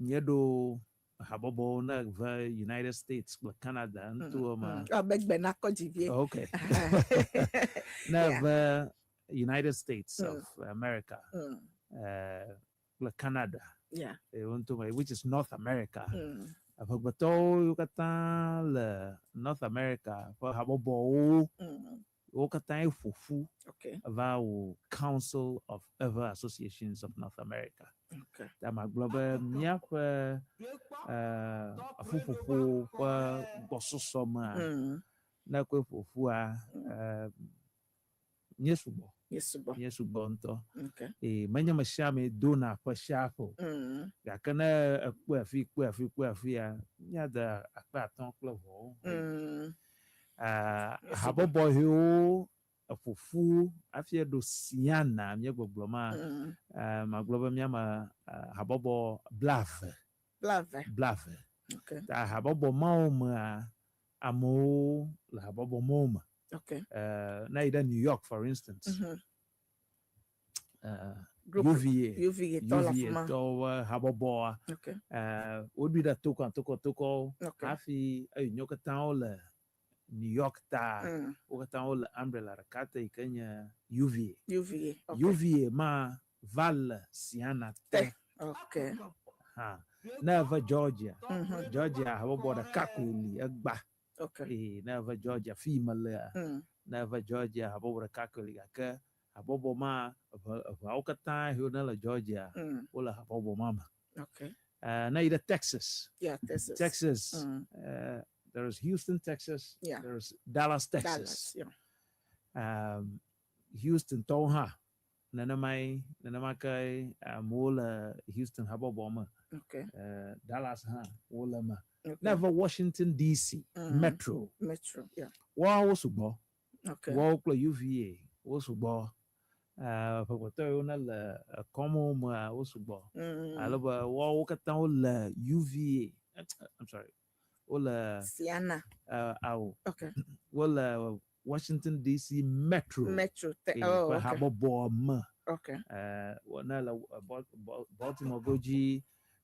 Míeɖo habɔbɔwo ne ve United States kple Canada ŋutɔwo me. Abe gbe nakɔ dzi vie. Okay. Ne ve United States of America kple Canada ŋutɔ me, which is North America. Amegbetɔwo yiwo katã le North America ƒe habɔbɔwo wo katã ye ƒo ƒu va wò Council of Ewe Associations of North America. Okay. Ta magblɔ be míaƒe ƒuƒoƒo ƒe gbɔsɔsɔ mea, ne koe ƒo ƒua, míe sugbɔ. Míe sugbɔ. Míe sugbɔ ŋutɔ. Okay. Eye menye ame sia ame dona ƒe sia ƒe o. Gake ne ekpɔe afi, kpɔe afi, kpɔe afia, míade 500 kple vɔwo. Habɔbɔ yiwo eƒo ƒu hafi eɖo Siana míegbɔgblɔ ma, magblɔ be míame habɔbɔ 20. 20. 20. Okay. Ta habɔbɔ mawo mea, amewo le habɔbɔ mawo me. Okay. Ne yi ɖe New York, for instance, Group UVA, UVA tɔ le afi UVA ma. tɔwo ƒe habɔbɔa, woɖoe ɖe tokɔ tokɔ tokɔwo hafi eyi nyewo katã wole New York ta, wo katã wole umbrella ɖeka te yi ke nye UVA. UVA. Okay. UVA ma va le Siana te. Te. Okay. Hã. Ne eve Georgia, Georgia habɔbɔ ɖeka koe li egba. Okay. Ee, ne eve Georgia fi yi melea, ne eve Georgia habɔbɔ ɖeka koe li gake habɔbɔ ma eve eveawo katã yiwo ne le Georgia, wole habɔbɔ ma me. Okay. Ne yi ɖe Texas, Yeah, Texas. Texas, there is Houston, Texas. Yeah. There is Dallas, Texas. Dallas. Yeah. Houston tɔwo hã nenemae nenema ke amewo le Houston habɔbɔ me. Okay. Dallas hã wole me. Okay. Ne eve Washington DC Metro. Metro. Yeah. Woawo sugbɔ. Okay. Woawo kple UVA wo sugbɔ. Ƒegbetɔ yiwo ne le ekɔmewo mea wo sugbɔ. Ale be woawo katã wole UVA. I'm sorry. Wole Siana. Awo. Okay. Wole Washington DC Metro. Metro. Oh, ƒe okay. habɔbɔ me. Okay. Ne le Baltimore godzi,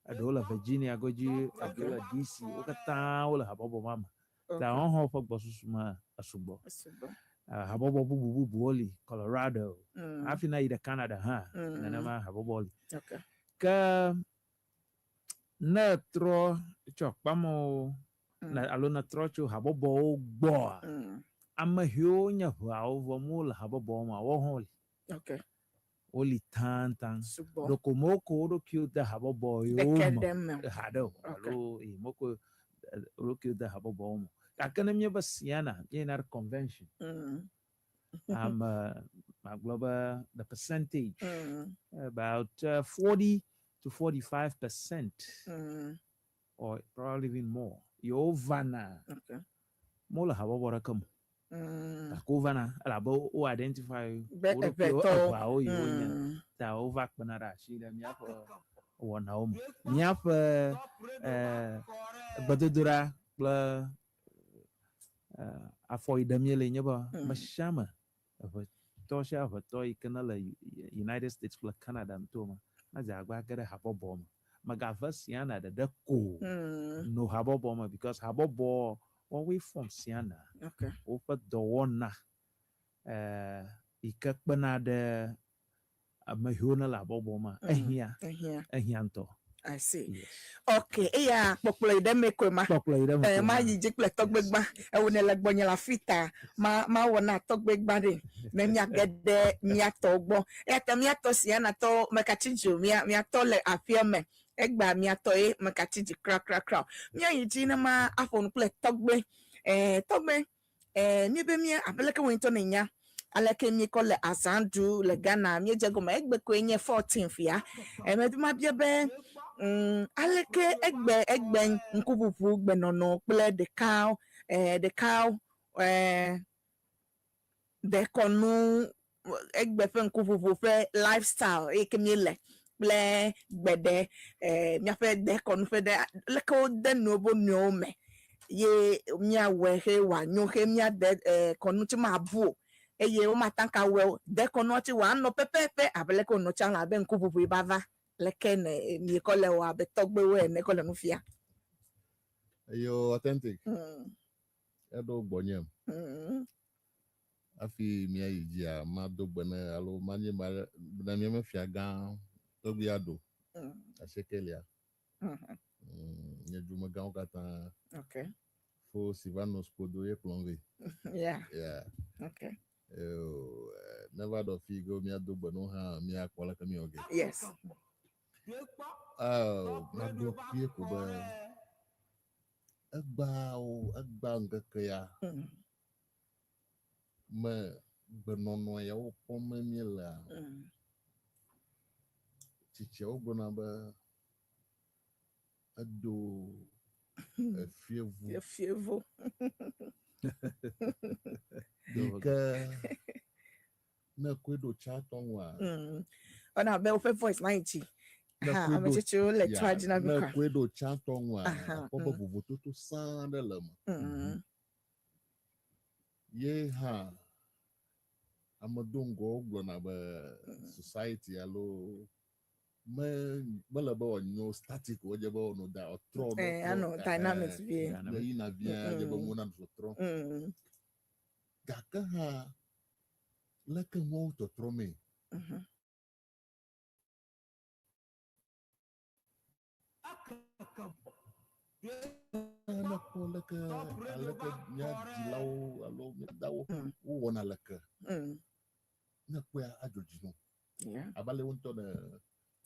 eɖewo le Virginia godzi, eɖewo le DC, wo katã wole habɔbɔ ma me. Ta woawo hã woƒe gbɔsusu me esugbɔ. Esugbɔ. Habɔbɔ bubu bubuwo li, Colorado. Hafi na yi ɖe Canada hã, nenema habɔbɔ li. Okay. Ke ne trɔ tso akpamewo alo ne trɔ tso habɔbɔwo gbɔa, ame yiwo nye ʋeawo vɔ mo le habɔbɔwo mea, woawo hã woli. Okay. Woli taŋtaŋ. Sugbɔ. Ɖeko moko wo ɖokuiwo de habɔbɔ yiwo Ɖeke me ɖe me. haɖe o alo moko wo ɖokuiwo de habɔbɔwo me. Gake ne míebe Siana, míeyina ɖe convention, ame magblɔ be the percentage about 40 to 45% or probably even more yewo vana Okay. mole habɔbɔ ɖeke me. Gake wovana elabe wo identify Be wo ɖokuiwo eʋetɔwo. eʋeawo yiwo nye ta wova kpena ɖe asi ɖe míaƒe wɔnawo me. Míaƒe gbedodoɖa kple afɔ yi ɖem míele nye be me sia ame eʋetɔ sia eʋetɔ yi ke ne le United States kple Canada ŋutɔ me nadze agba ge ɖe habɔbɔ me. Megave Siana ɖeɖe ko no habɔbɔ me because habɔbɔ woawoe form Siana. Okay. Woƒe dɔwɔna yi ke kpena ɖe ame yiwo ne le habɔbɔ me ehiã Ehiã. ehiã ŋutɔ. I see. Yes. Okay. Eya kpɔkplɔ yi ɖe me koe ma. Kpɔkplɔ yi ɖe me koe Ma ma. yi dzi kple tɔgbegbã. Ewo ne le gbɔnye le afi ta ma ma wɔ na tɔgbegbã ɖe ne míage ɖe míatɔ gbɔ. Eya ta míatɔ Siana tɔ mekatsi dzi o. Mía míatɔ le aƒea me. Egba míatɔ ye mekatsi dzi krakrakra o. Míayi dzi ne ma aƒo nu kple tɔgbe. Tɔgbe míebe mía abe leke wo ŋutɔ ne nya aleke míekɔ le azã ɖu le Ghana míedze gɔme egbe koe nye 14th ya. Medi mabia be aleke egbe egbe ŋkuʋuʋu gbenɔnɔ kple ɖeka ɖeka dekɔnu egbe ƒe ŋkuʋuʋu ƒe lifestyle eyi ke míele kple gbeɖe míaƒe dekɔnu ƒe ɖe leke wode nu wo nɔewo me ye míawɔe he wòanyo he míade kɔnu tsi mabu o eye womate ŋu awɔe o dekɔnua tsi wòanɔ pɛpɛpɛ abe leke wònɔ tsã le abe ŋkuʋuʋu yi ba va leke ne miekɔ le wɔ abe tɔgbewo ene kɔ le nu fia. Eyo authentic. Eɖo gbɔnye. Hafi míayi dzia mado gbe ne alo manye ma ne míame fia gã tɔgbi aɖo asiekelia. Nye dumegãwo katã Okay. fo Silvanus Kpodo ye kplɔm vɛ. Yeah. Yeah. Okay. Eyo, ne va ɖɔ fi ke míado gbe no hã míakpɔ leke míwɔ ge. Yes. Magblɔ kpuie ko be egbawo egba ŋkeke ya me gbenɔnɔ yawo kpɔm míelea tsitsiawo gblɔna be edo efievu Efievu. yi ke ne koe ɖo tsãtɔ ŋua Ɔna abe woƒe voice na yi dzi. Ne Ha, koe ame ɖo tsitsiwo le ya, tɔa dzi na mi ne kwa. koe ɖo tsãtɔ ŋua akpɔ be vovototo sãa ɖe le eme. Ye hã ame do ŋgɔwo gblɔna be society alo me mele be wòanyo static o, edze be wònɔ da wòtrɔ Anɔ dynamics vie. Ne yina via edze be nuwo nanɔ tɔtrɔm. Gake hã leke nuawo tɔtrɔ mee? Ne kpɔ leke aleke mía dzilawo alo mía dawo wowɔna leke ne kpɔa adzɔ dzi nɔ. Abe ale wo ŋutɔ ne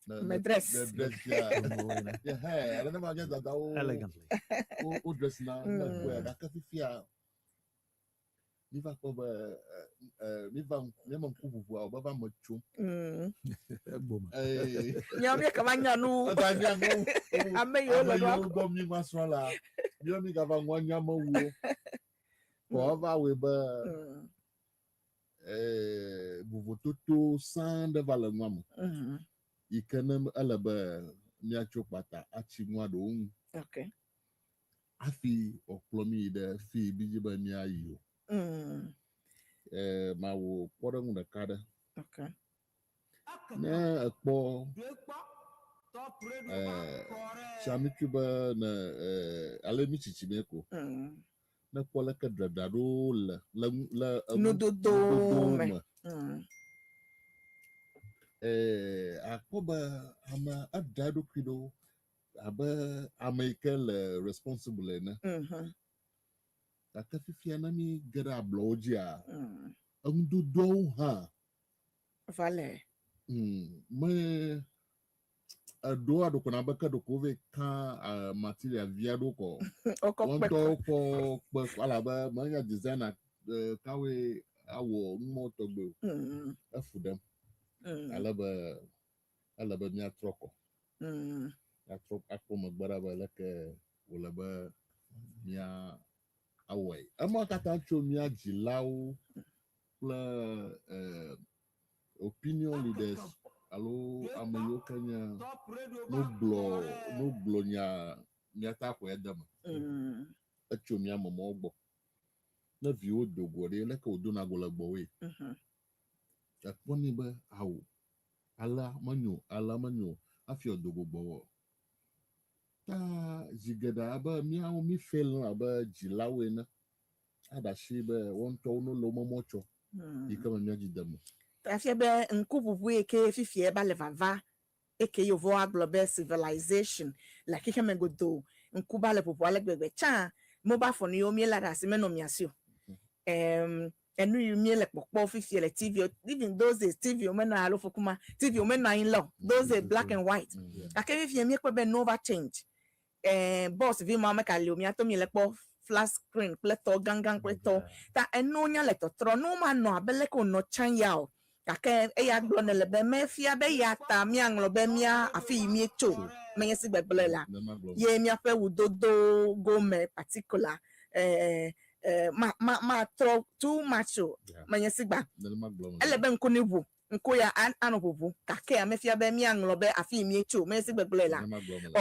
ne Me dress. Ne dress fia. Ɛhɛ, ale ne ma nye dadawo Elegantly. wo dress na ne kpɔa gake fifia Mi va kpɔ be mi va míame ŋkuʋuʋua be va me tsom. Egbome. Míawo míeke va nya nu. Ega nya nu. Ame yiwo le Ame nua yiwo gbɔ mi va srɔ̃ la, míawo mi gava ŋua nya me wu wo. Kɔ eva wɔe be vovototo sãa ɖe va le nua me. Yi ke ne ele be míatso kpata atsi nua ɖewo ŋu. Hafi wòakplɔ mí yi ɖe fi yi mídi be míayi o. Mawɔ kpɔɖeŋu ɖeka ɖe. Ne ekpɔ tsia mi tui be ne ale mi tsitsi me ko. Ne kpɔ leke dzadzra ɖo le le le Nudodowo me. me. Akpɔ be ame edzra eɖokui ɖo abe ame yi ke le responsible ene. Gake fifia ne mi ge ɖe ablɔwo dzia, enudodoawo hã Va le. Me eɖoa ɖoko na be ke ɖoko wove kã material vi aɖewo kɔ. Wokɔ kpe Wɔntɔwo kɔ kpe elabe menya designer kawoe awɔ numɔwo tɔgbe o. Efu ɖem. Ale be ele be míatrɔ kɔ. Míatrɔ akpɔ megbe ɖa be leke wòle be mía awɔe. Ema katã tso mía dzilawo kple opinion leaders alo ame yiwo ke nye nugblɔ nugblɔ nya míata xɔe de me. Etso mía memɔwo gbɔ. Ne viwo do go ɖe leke wòdona go le gbɔwoe. Ekpɔnɛ be awo alea menyo alea menyo hafi wòdo go gbɔwɔ. Ta zi geɖe abe míawo mi fail abe dzilawo ene. Aɖe asi be woa ŋutɔwo no le wo me mɔ tsɔ yi ke me míadzi de me. Afia be ŋkuʋuʋu yi ke fifia ba le vava eke yevuwo agblɔ be civilization le xexeme godoo ŋku ba le ʋuʋu ale gbegbe tsã mobile phone yiwo míelé ɖe asi menɔ mía si o. Enu yi míele kpɔkpɔ fifia le TV even those days TV wo menɔ alo fokuma TV wo menɔ anyi le o those days black and white gake fifia míekpɔ be nuwo va change. Box vi ma meka li o míatɔ míele kpɔ flat screen kple tɔ gãgã kple tɔ ta enuwo nya le tɔtrɔ nuwo ma nɔ abe leke wònɔ tsã ya o gake eya gblɔ ne le be mefia be ya ta míaŋlɔ be mía afi yi míetso menye si gbegblẽ la ye míaƒe wudodo gome particular ma ma matrɔ too much o menye si gba ele be ŋku ne ʋu ŋku ya anɔ ʋuʋu gake mefia be míaŋlɔ be afi yi míetso menye si gbegblẽ la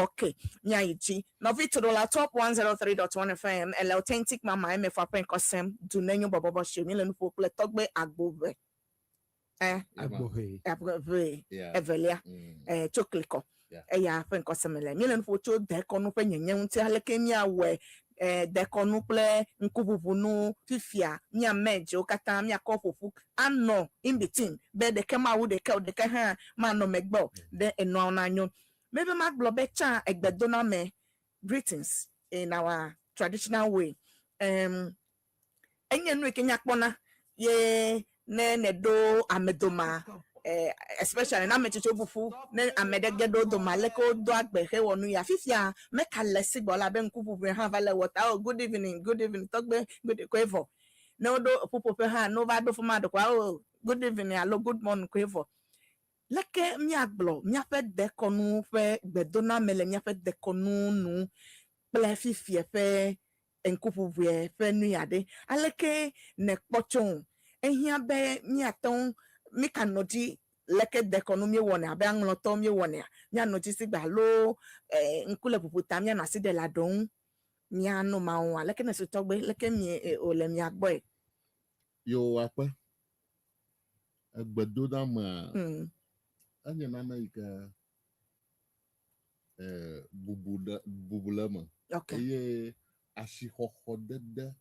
ok míayi dzi nɔvi toɖola Top 103.1 FM ele Authentic Mama emefa ƒe ŋkɔsem du nenyo bɔbɔbɔ si míele nu ƒo kple tɔgbe agboʋe Agboʋe. Agboʋe evelia tso klikɔ eya ƒe ŋkɔsem le míele nu ƒo tso dekɔnu ƒe nyenye ŋuti aleke míawɔe dekɔnu kple ŋkuʋuʋu fifia mía merge wo katã míakɔ ƒoƒu anɔ in between be ɖeke mawu ɖeke o ɖeke hã manɔ megbe o ɖe enɔa nanyo mebe magblɔ be tsã egbedoname greetings in our traditional way enye nu yi ke nyakpɔna ye ne neɖo ame doma especially ne ame tsitsiwo ƒoƒu ne ame ɖe ge ɖo doma leke wodo agbe hewɔ nu ya fifia meka le si gbɔ la be ŋkuʋuʋu hã va le wɔ ta oh good evening good evening tɔgbe good koe vɔ ne woɖo ƒuƒoƒe hã ne wova ɖo fi ma ɖe oh good evening alo good morning koe vɔ leke míagblɔ míaƒe dekɔnu ƒe gbedoname le míaƒe dekɔnu nu kple fifia ƒe ŋkuʋuʋue ƒe nu ya ɖe aleke nèkpɔ tso ehiã be míate ŋu míka nɔ dzi leke dekɔnu míewɔnɛ abe aŋlɔtɔwo míewɔnɛa míanɔ dzi si gbe alo ŋku le ʋuʋu ta míanɔ asi ɖe le aɖo ŋu míanɔ ma ŋu aleke ne su tɔgbe leke mi wòle mia gbɔe. Yo akpe egbedonamea enye nane yi ke bubu ɖe bubu le eme eye asixɔxɔ dede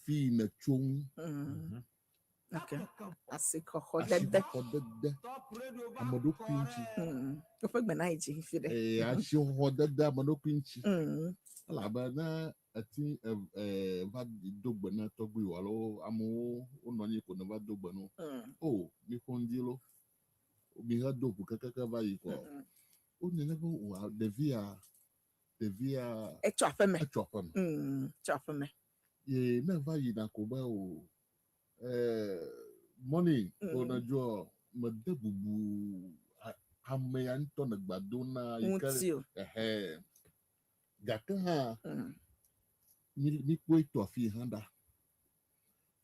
fi yi nètso ŋu. Asixɔxɔ dede. Asixɔxɔ dede ame ɖokui ŋuti. Woƒe gbe na yi dzi fi ɖe. Asixɔxɔ dede ame ɖokui ŋuti. Elabe ne eti va do gbe na tɔgbuiwò alo amewo wonɔ anyi ko ne va do gbe na wo. O mi xɔ ŋdi lo mi he do ʋu kekeke va yi kɔ. Wonye ne be wò ɖevia ɖevia. Etso aƒeme. Etso aƒeme. Etso aƒeme. Ye ne va yina ko be o eh, money ko ne dzɔ mede bubu ame ya ŋutɔ ne gba do na yi ke Ŋuti o. Ehe. Gake hã mi mi kpɔe tɔ afi hã ɖa.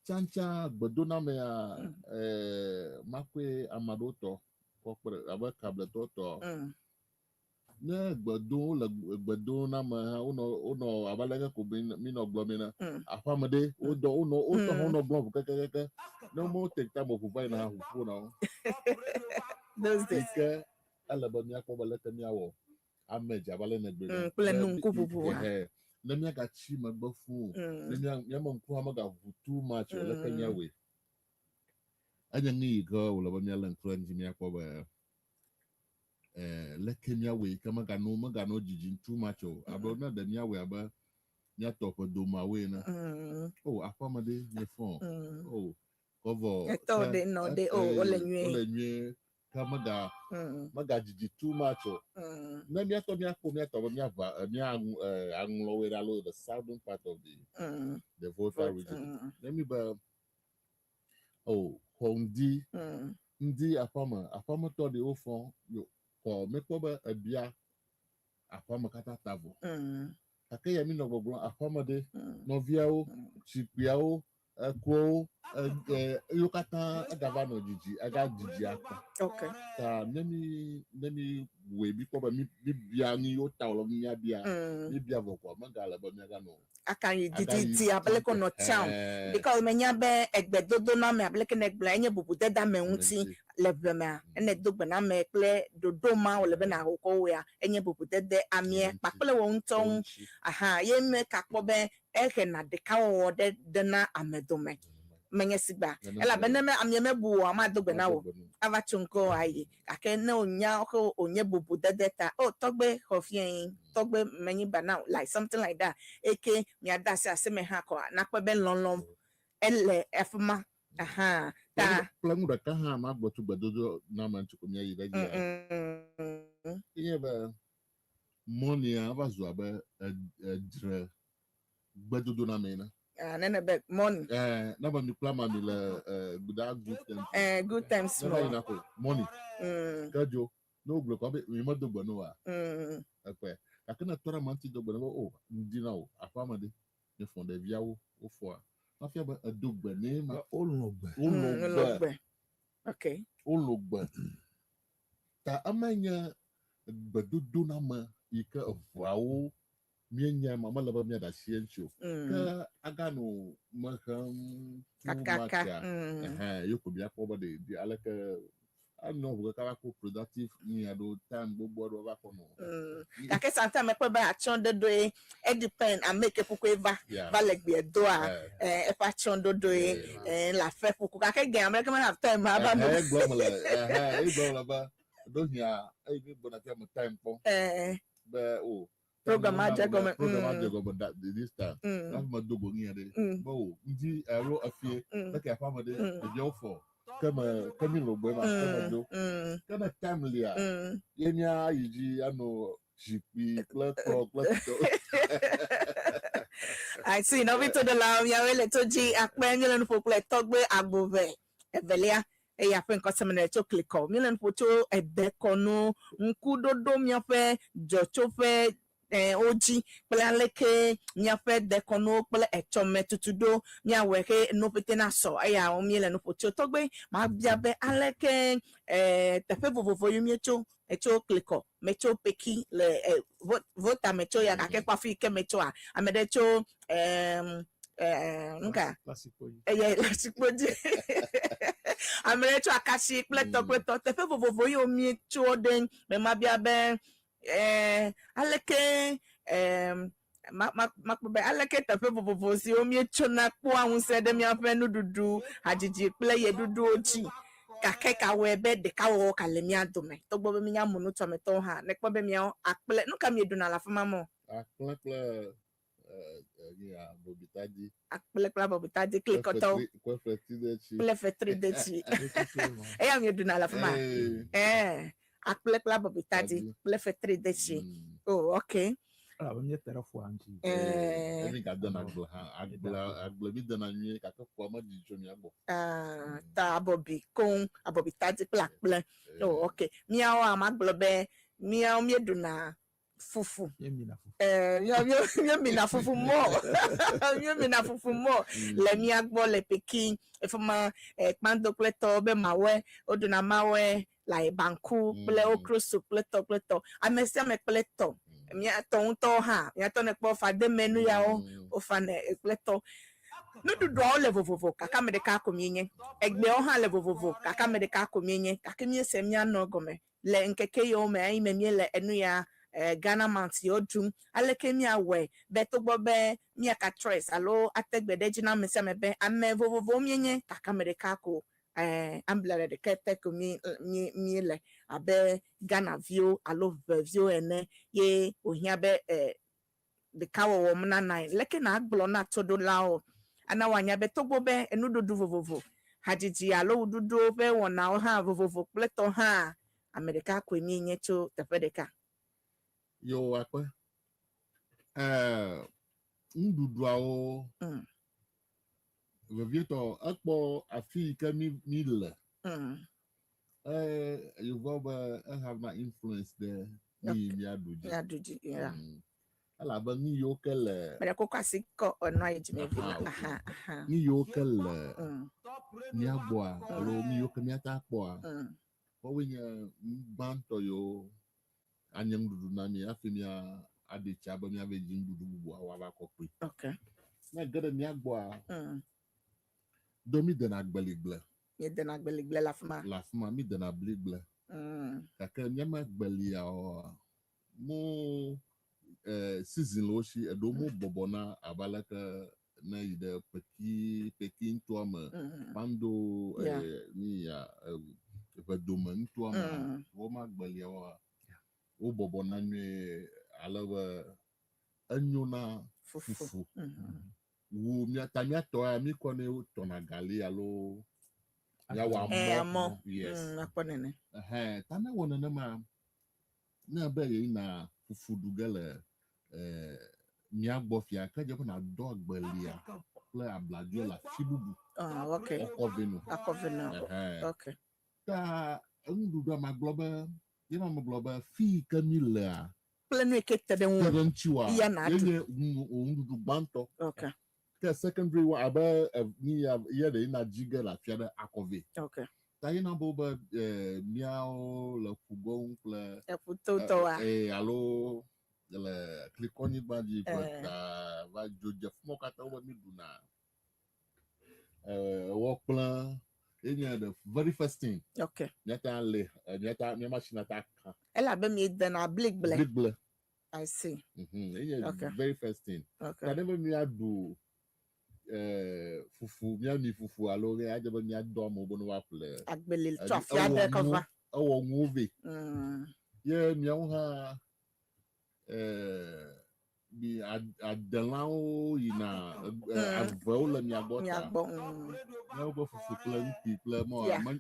Tsãtsã gbedonamea eh, makɔe ame aɖewo tɔ kɔ kpe ɖe abe kabletɔ tɔ. Ne gbedo le gbedoname hã wonɔ wonɔ abe aleke ko mi mi nɔ gblɔm ene. Aƒeame ɖe wodɔ wonɔ wotɔ hã wonɔ gblɔm ʋu kekekeke. Ne wo take time ʋu va yina hã ʋu ƒona wo. Those Yi days. ke ele be míakpɔ be leke míawɔ ame dze abe ale nègblɔe ene. Kple Ne nu ŋkuʋuʋua. Ehe, ne míagatsi megbe fũu o. Ne mía míame ŋku hã megaʋu too much o. Leke míawɔe? Enye nu yi ke wòle be míalé ŋku ɖe eŋuti míakpɔ be eh, leke míawɔe ke megano megano dzidzim too much o. Abe ne ɖe míawɔe abe míatɔ ƒe domeawoe ene. O aƒeame ɖe míefɔ. O kɔvɔ. Etɔ ɖe nɔ ɖe o wole nyuie. Wole nyuie ke mega mega dzidzi too much o. Ne míatɔ míakpɔ míatɔ be míaʋa mía aŋlɔ woe ɖe alo the southern part of the the Volta region. Ne mi be o xɔ ŋdi ŋdi aƒeme aƒemetɔ ɖewo fɔ yo xɔ mekpɔ be ebia aƒeme katã ta vɔ. Gake ya mi nɔ gbɔgblɔm aƒeme ɖe nɔviawo zikpuiawo ekuwo eyiwo katã egava nɔ dzidzi ega dzidzi akpa. Okay. Ta ne mi ne mi wɔe mi kpɔ be mi mi bia nu yiwo ta wòle be míabia mi bia vɔ koa megale be míaganɔ aka yi Aga yi dididi abe leke wònɔ tsã o. Because menya be egbedodo na ame abe leke nègblɔe enye bubudede ame ŋuti Ŋuti. le ʋe mea. Ene do gbe na ame kple ɖoɖo ma wòle be nàwɔ kɔ wɔea enye bubudede amea Ŋuti. kpakple wò ŋutɔ ŋu. Ŋuti. Aha ye me kakpɔ be ehena ɖekawɔwɔ ɖe dena ame dome. Menye sigba. Nenema Elabena ne amea mebu wò mado gbe na wò. Mado gbe na wò. Ava tso ŋkɔ ayi. Gake ne wònya ke wònye bubudede ta, oh tɔgbe xɔ fiẽ, tɔgbe menyi ba na like something like that. Eke miade asi asi me hã kɔa nakpɔ be lɔlɔ ele afi ma. Aha. Ta. Kple nu ɖeka hã magblɔ tso gbedodo na ame ŋuti ko míayi ɖe edzia. Enye be mɔnia va zu abe edzre gbedodo na ame ene. Ah, nene be money. Eh, ne be mi kple ama mi le eh, that good times. Eh, good times Ne va mo. yina ko money. Ke dzo ne wogblɔ kɔ be mi medo gbe no wa. Ekpe. Gake ne tɔ ɖe ame ŋuti do gbe ne be o ŋdi na wo aƒeame ɖe. Ne fɔ ɖeviawo wofɔa. Mafia be edo gbe ne ma. Wolɔ̃ gbe. Wolɔ̃ Wolɔ̃ gbe. gbe. Okay. Wolɔ̃ gbe. Ta ema nye gbedodoname yi ke eʋeawo míenya ma mele be míaɖe asi eŋuti o. Ke agano mehem too Kakaka. much ya. Ɛhɛn, ye ko míakpɔ be ɖe ɖe aleke anɔ ʋu kaka va kpɔ productive nu ya ɖo time gbogbo aɖewo va kpɔ nɔ. Gake sometimes mekpɔ be atsyɔ̃ɖoɖoe e depend ame yi ke ƒuƒoe va va le gbea doa eƒe atsyɔ̃ɖoɖoe le aƒe ƒuƒu gake ge ame ɖeke me have time ava nɔ. Ɛhɛn, egblɔ me le ɛhɛn, egblɔ me le be ɖo hiã eye mi gbɔna fia me time kpɔ be o Program adze gɔme. Program adze gɔme da this time. Hafi me do go nu ya ɖe be o ŋdi alo efie leke aƒeame ɖe ɖeviawo fɔ ke me ke mi lɔ gbɔe ma ke me do ke ne time lia ye mía yi dzi anɔ zikpui kple kplɔ kple tɔ. I see. Nɔvi to ɖe la miawoe le to dzi akpe míele nu ƒo kple tɔgbe agbove evelia eya ƒe ŋkɔseme ne tso klikɔ. Míele nu ƒo tso edekɔnu ŋkuɖoɖo míaƒe dzɔtsoƒe wo dzi kple aleke míaƒe dekɔnuwo kple etsɔme tutuɖo míawɔe he nuwo ƒete nasɔ eya míele nu ƒo tso tɔgbe mabia be aleke teƒe vovovo yi míetso etso klikɔ metso peki le Volta metso ya gake kpɔ afi yi ke metsoa ame ɖe tso nuka eye lasikpo dzi ame ɖe tso akasi kple tɔ kple tɔ teƒe vovovo yiwo míetso ɖe me mabia be aleke makpɔ be aleke teƒe vovovo siwo míetsona kpɔa ŋusẽ ɖe míaƒe nuɖuɖu hadzidzi kple ɣeɖuɖuwo dzi gake kawɔe be ɖekawɔwɔ ka le mía dome togbɔ be míenya munutɔmetɔwo hã nekpɔ be míawo akple nu ka mieɖuna le afi ma mɔ. Akple kple abɔbitadi. Akple kple abɔbitadi klikɔtɔwo. Kple fetri detsi. Kple fetri detsi. Eya mieɖuna le afi ma. Ɛɛ akple kple abɔbitadi kple fetri detsi. Oh, okay. Elabe míete ɖe ƒua ŋuti. Eh. Mi gadena agble hã. Agble agble mi dena nyuie gake ƒua medidi tso mía gbɔ. Ah, ta abɔbi koŋ, abɔbi tadi kple akple. Oh, ok. Míawo magblɔ be míawo míeɖuna fufu. Míemina fufu. Eh, míemina fufu mɔ. Míemina fufu mɔ le mía gbɔ le Pekin. Efama kpando kple tɔwo be mawɔe, woɖuna mawɔe like banku kple okroso kple tɔ kple tɔ. Ame sia ame kple tɔ. Mía tɔ ŋutɔwo hã, mía tɔ ne kpɔ fademe nu yawo, wofanɛ kple tɔ. Nuɖuɖuawo le vovovo gake ame ɖeka ko míenye. Egbeawo hã le vovovo gake ame ɖeka ko míenye. Gake míese mía nɔ gɔme le ŋkeke yiwo me eyime míele enu ya Ghana Month yiwo ɖum. Aleke míawɔe be togbɔ be míaka stress alo ate gbe ɖe edzi na ame sia ame be ame vovovowo míenye gake ame ɖeka ko umbrella ɖeka te ko mí mí míele abe Ghana viwo alo ʋeviwo ene ye wòhiã be ɖekawɔwɔ nana. Leke na gblɔ na toɖolawo ana woanya be togbɔ be enuɖuɖu vovovo, hadzidzi alo wuɖuɖuwo ƒe wɔnawo hã vovovo kple tɔ hã, ame ɖeka koe míenye tso teƒe ɖeka. Yo akpe. Nuɖuɖuawo vevietɔ ekpɔ afi yi ke mi mi le. Yevuawo be ehave na influence ɖe nu yi míaɖu dzi. Míaɖu dzi, yeah. Elabe nu yiwo ke le. Mɛ ɖe koko asi kɔ enua yi dzime vi na. Aha, ok. Aha, aha. Nu yiwo ke le mía gbɔa alo nu yiwo ke míate akpɔa, woawoe nye nu gbãtɔ yiwo anye nuɖuɖu na mi hafi mía aɖi tsa be míava dzi nuɖuɖu bubuawo ava kɔ kpli. Ne ge ɖe mía gbɔa, do mi dena agbeligble. Míedena agbeligble le afi ma. Le afi ma mi dena bligble. Gake míame agbeliawoa, mo season le wo si eɖewo mo bɔbɔ na abe aleke ne yi ɖe Peki Peki nutoa me, Kpando ni ya ʋedome nutoa me, woma agbeliawoa, wo bɔbɔ na nyuie ale be enyo na fufu. Fufu. Wu mía ta míatɔ ya mi kɔ ne tɔna gali alo míawɔ Eh, amɔ. amɔ. Yes. Akpɔ nene. Ɛhɛn, ta ne wɔ nenema, ne be yeyina fufu ɖu ge le mía gbɔ fia, ke dze be nàdɔ agbelia kple abladzo le afi bubu. Ah, okay. Akɔ vɛ no. Akɔ vɛ no. Ɛhɛn. Okay. Ta enuɖuɖua magblɔ be, ye ma megblɔ be fi yi ke mi lea, Kple nu yi ke te ɖe ŋu. Te ɖe ŋutiwoa, Ya na ye ɖu. nye wò nuɖuɖu gbãtɔ. Okay. Ke secondary one abe ni ya ye ɖe yina dzi ge le afia ɖe akɔ vɛ. Okay. Ta yina bo be míawo le ƒugoŋ kple Eƒutotɔwoa. Alo le klikɔnyigba dzi ƒe ta va dzodze fi mawo katã wobe mi ɖuna ewɔ kple ye nye the very first thing. Okay. Míata le míata mía machine ata ka. Elabe miedena bligble. Bligble. I see. Ye nye very first thing. Okay. Ta ne be míaɖu fufu, míami fufu alo adze be míadɔ amewo be ne woaƒle. Agbeli tso afi aɖe kɔ va. Ewɔ nuwo vɛ. Ye míawo hã mi adelãwo yina avewo le mia gbɔ Mia ta. gbɔ. Míawo ƒe fufu kple ŋkui kple mɔ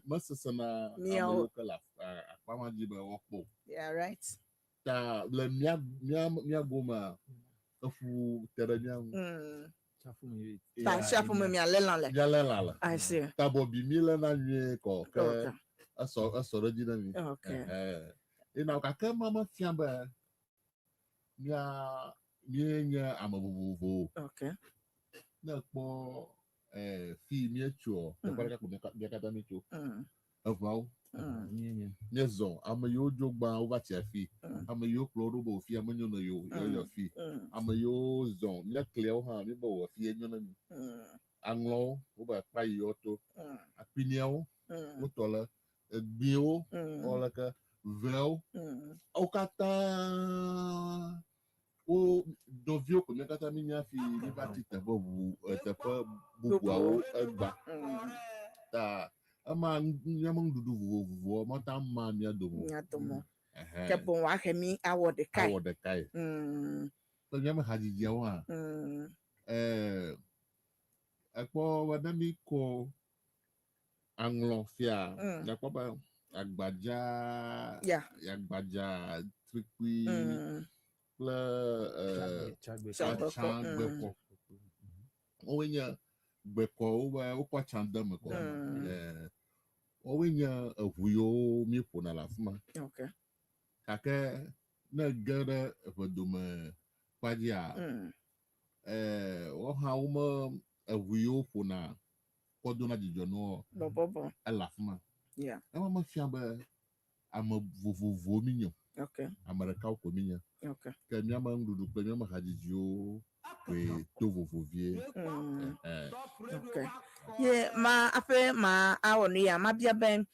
mesesẽna Míawo. amewo ke le akpa ma dzi be woakpɔ o. Yeah, right. Ta le mía mía mía gomea, eƒu te ɖe mía ŋu. Ta atsiaƒu me mialé lã le. Míalé lã le. I see. Ta bɔbi mi léna nyuie kɔ ke esɔ esɔ ɖe edzi na mi. Okay. Ɛhɛn. Ena gake ma mefia be mía míenye ame vovovowo. Okay. Ne ekpɔ fi míetsoa, teƒe ɖeka ko mía katã míetso. Eʋawo. Míezɔ ame yiwo dzo gbã wova tsi afi. Ame yiwo kplɔ wo ɖo be wòfia menyo na yewo yewoyɔ fi. Ame yiwo zɔ mía kliawo hã míebe wò fi enyo na mi. Aŋlɔwo wobe akpa yiwo to. Akpiniawo wotɔ le egbiwo wɔ leke veawo. Wo katã wo nɔviwo ko mía katã míenye hafi míva tsi teƒe ʋu teƒe bubuawo egba. Ta ema míaƒe nuɖuɖu vovovowo mate ŋu ama mía dome o. Mía dome. Ɛhɛn. Ke boŋ woahe mí awɔ ɖekae. Awɔ ɖekae. Kple míaƒe hadzidziawo hã. Ekpɔ be ne mí kɔ aŋlɔ fia, míakpɔ be agbadza, agbadza trikpui, kple Tchagbe. Atsagbekɔ. Wowoe nye gbekɔwo be wokɔ atsa de eme kɔ. Wowoe nye eʋu yiwo míeƒona le afi ma. Gake ne ge ɖe eʋedome kpadzia, woawo hã wome eʋu yiwo ƒona kɔ dona dzidzɔ nuwo Bɔbɔbɔ. Ele afi ma. Ema mefia be ame vovovowo mi nye o. Ame ɖekawo ko mi nye. Ke míame nuɖuɖu kple míame hadzidziwo koe to vovo vie. Okay. Ye ma aƒe ma awɔ nu ya mabia be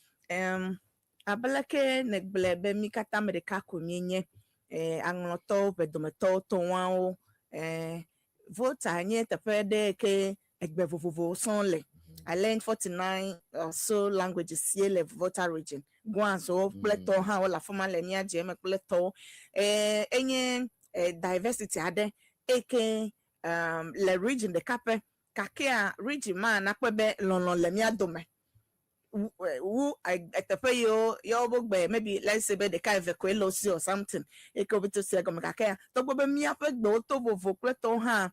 abe leke negblɔe be mí katã ame ɖeka ko míenye aŋlɔtɔwo, ʋedometɔwo, tɔwɔawo Volta nye teƒe ɖe ke egbe vovovowo sɔŋ le. I learned 49 or so languages ye le Volta Region. Guanzowo kple tɔwo hã wole afi ma le mía dze me kple tɔwo. Enye diversity aɖe eye le region ɖeka ƒe gakea region ma nakpɔe be lɔlɔ le mía dome. Wu eteƒe yiwo yewo be gbe maybe, let's say, be ɖeka eve koe le wo si or something eye ke wobe to sia gɔme, gakea togbɔ be míaƒe gbewo to vovo kple tɔwo hã,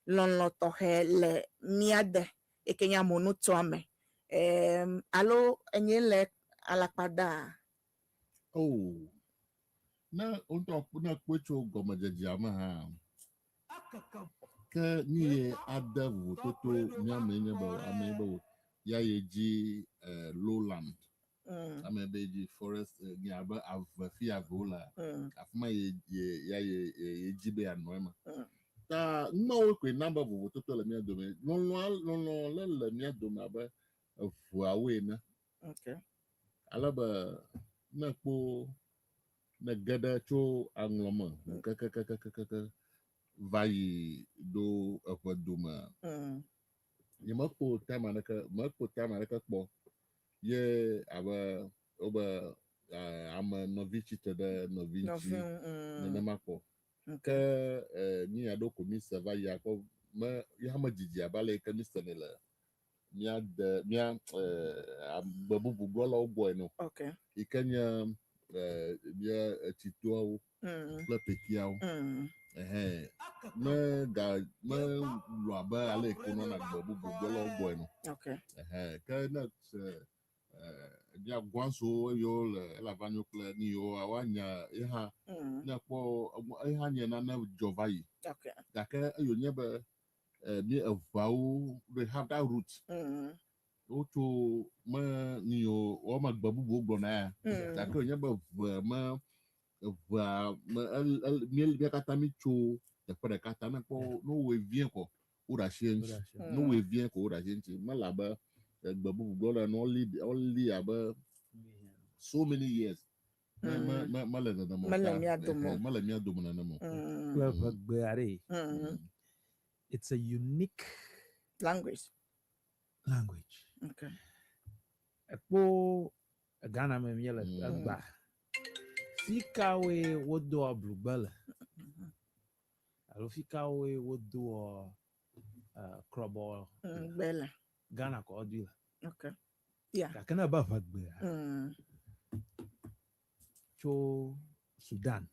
lɔlɔ tɔxɛ le mía de eye ke nye amewo alo enye le alakpa daa? Oh, ne ŋutɔ ne kpɔe tso gɔmedzedzea me hã, ke nu ye ade vovototo mía me nye be ame be ya ye dzi lowland, ame be dzi forest, nye abe ave fi avewo le afi ma ye ye ya ye ye dzi be yeanɔ eme. Ta numawo koe na be vovototo le mía dome. Lɔlɔa lɔlɔ le le mía dome abe eʋuawo ene. Ale be ne kpo ne ge ɖe tso aŋlɔ me kekekekekeke va yi ɖo eƒe dome, nyemekpo time aɖeke mekpo time aɖeke kpɔ ye abe wobe ame nɔvi tsitre ɖe nɔvi ŋuti nenema kpɔ. Ke mi aɖewo ko mi se va yia kpɔ me ya me dzidzi abe ale yi ke mi senɛ le mía de mía gbe bubu gblɔlawo gbɔ ene o. Yi ke nye mía etsitoawo kple pekiawo. Ɛhɛn. Me ga me lɔ abe ale yi ke wonɔna gbe bubu gblɔlawo gbɔ ene o. Ɛhɛn. Ke ne se mía guansowo yiwo le Elavanyo kple nu yiwo woanya ye hã ne kpɔ ye hã nye nane dzɔ va yi. Gake eyo nye be mi eʋawo, they have that root. Wotso me nu yiwo wɔme gbe bubuwo gblɔna ya. Gake wònye be ʋe me eʋea me el el mía mía katã mi tso teƒe ɖeka ta ne kpɔ ne wowɔe vie kɔ woɖe asi eŋuti. Ne wowɔe vie ko woɖe asi eŋuti. Mele abe egbe bubu gblɔ ɖe ne woli woli abe so many years. Me me me mele nenema o. Mele ta, mía dome o. Mele mía dome nenema o. Kple ʋegbe aɖe. It's a unique language. Language. Ekpo Ghana me míele egba. Fi kawoe wodoa blugbe le? Alo fi kawoe wodoa krɔbɔ Gbe le. Ghana kɔ wodoe le. Okay. Gake ne ebe ʋegbea tso Sudan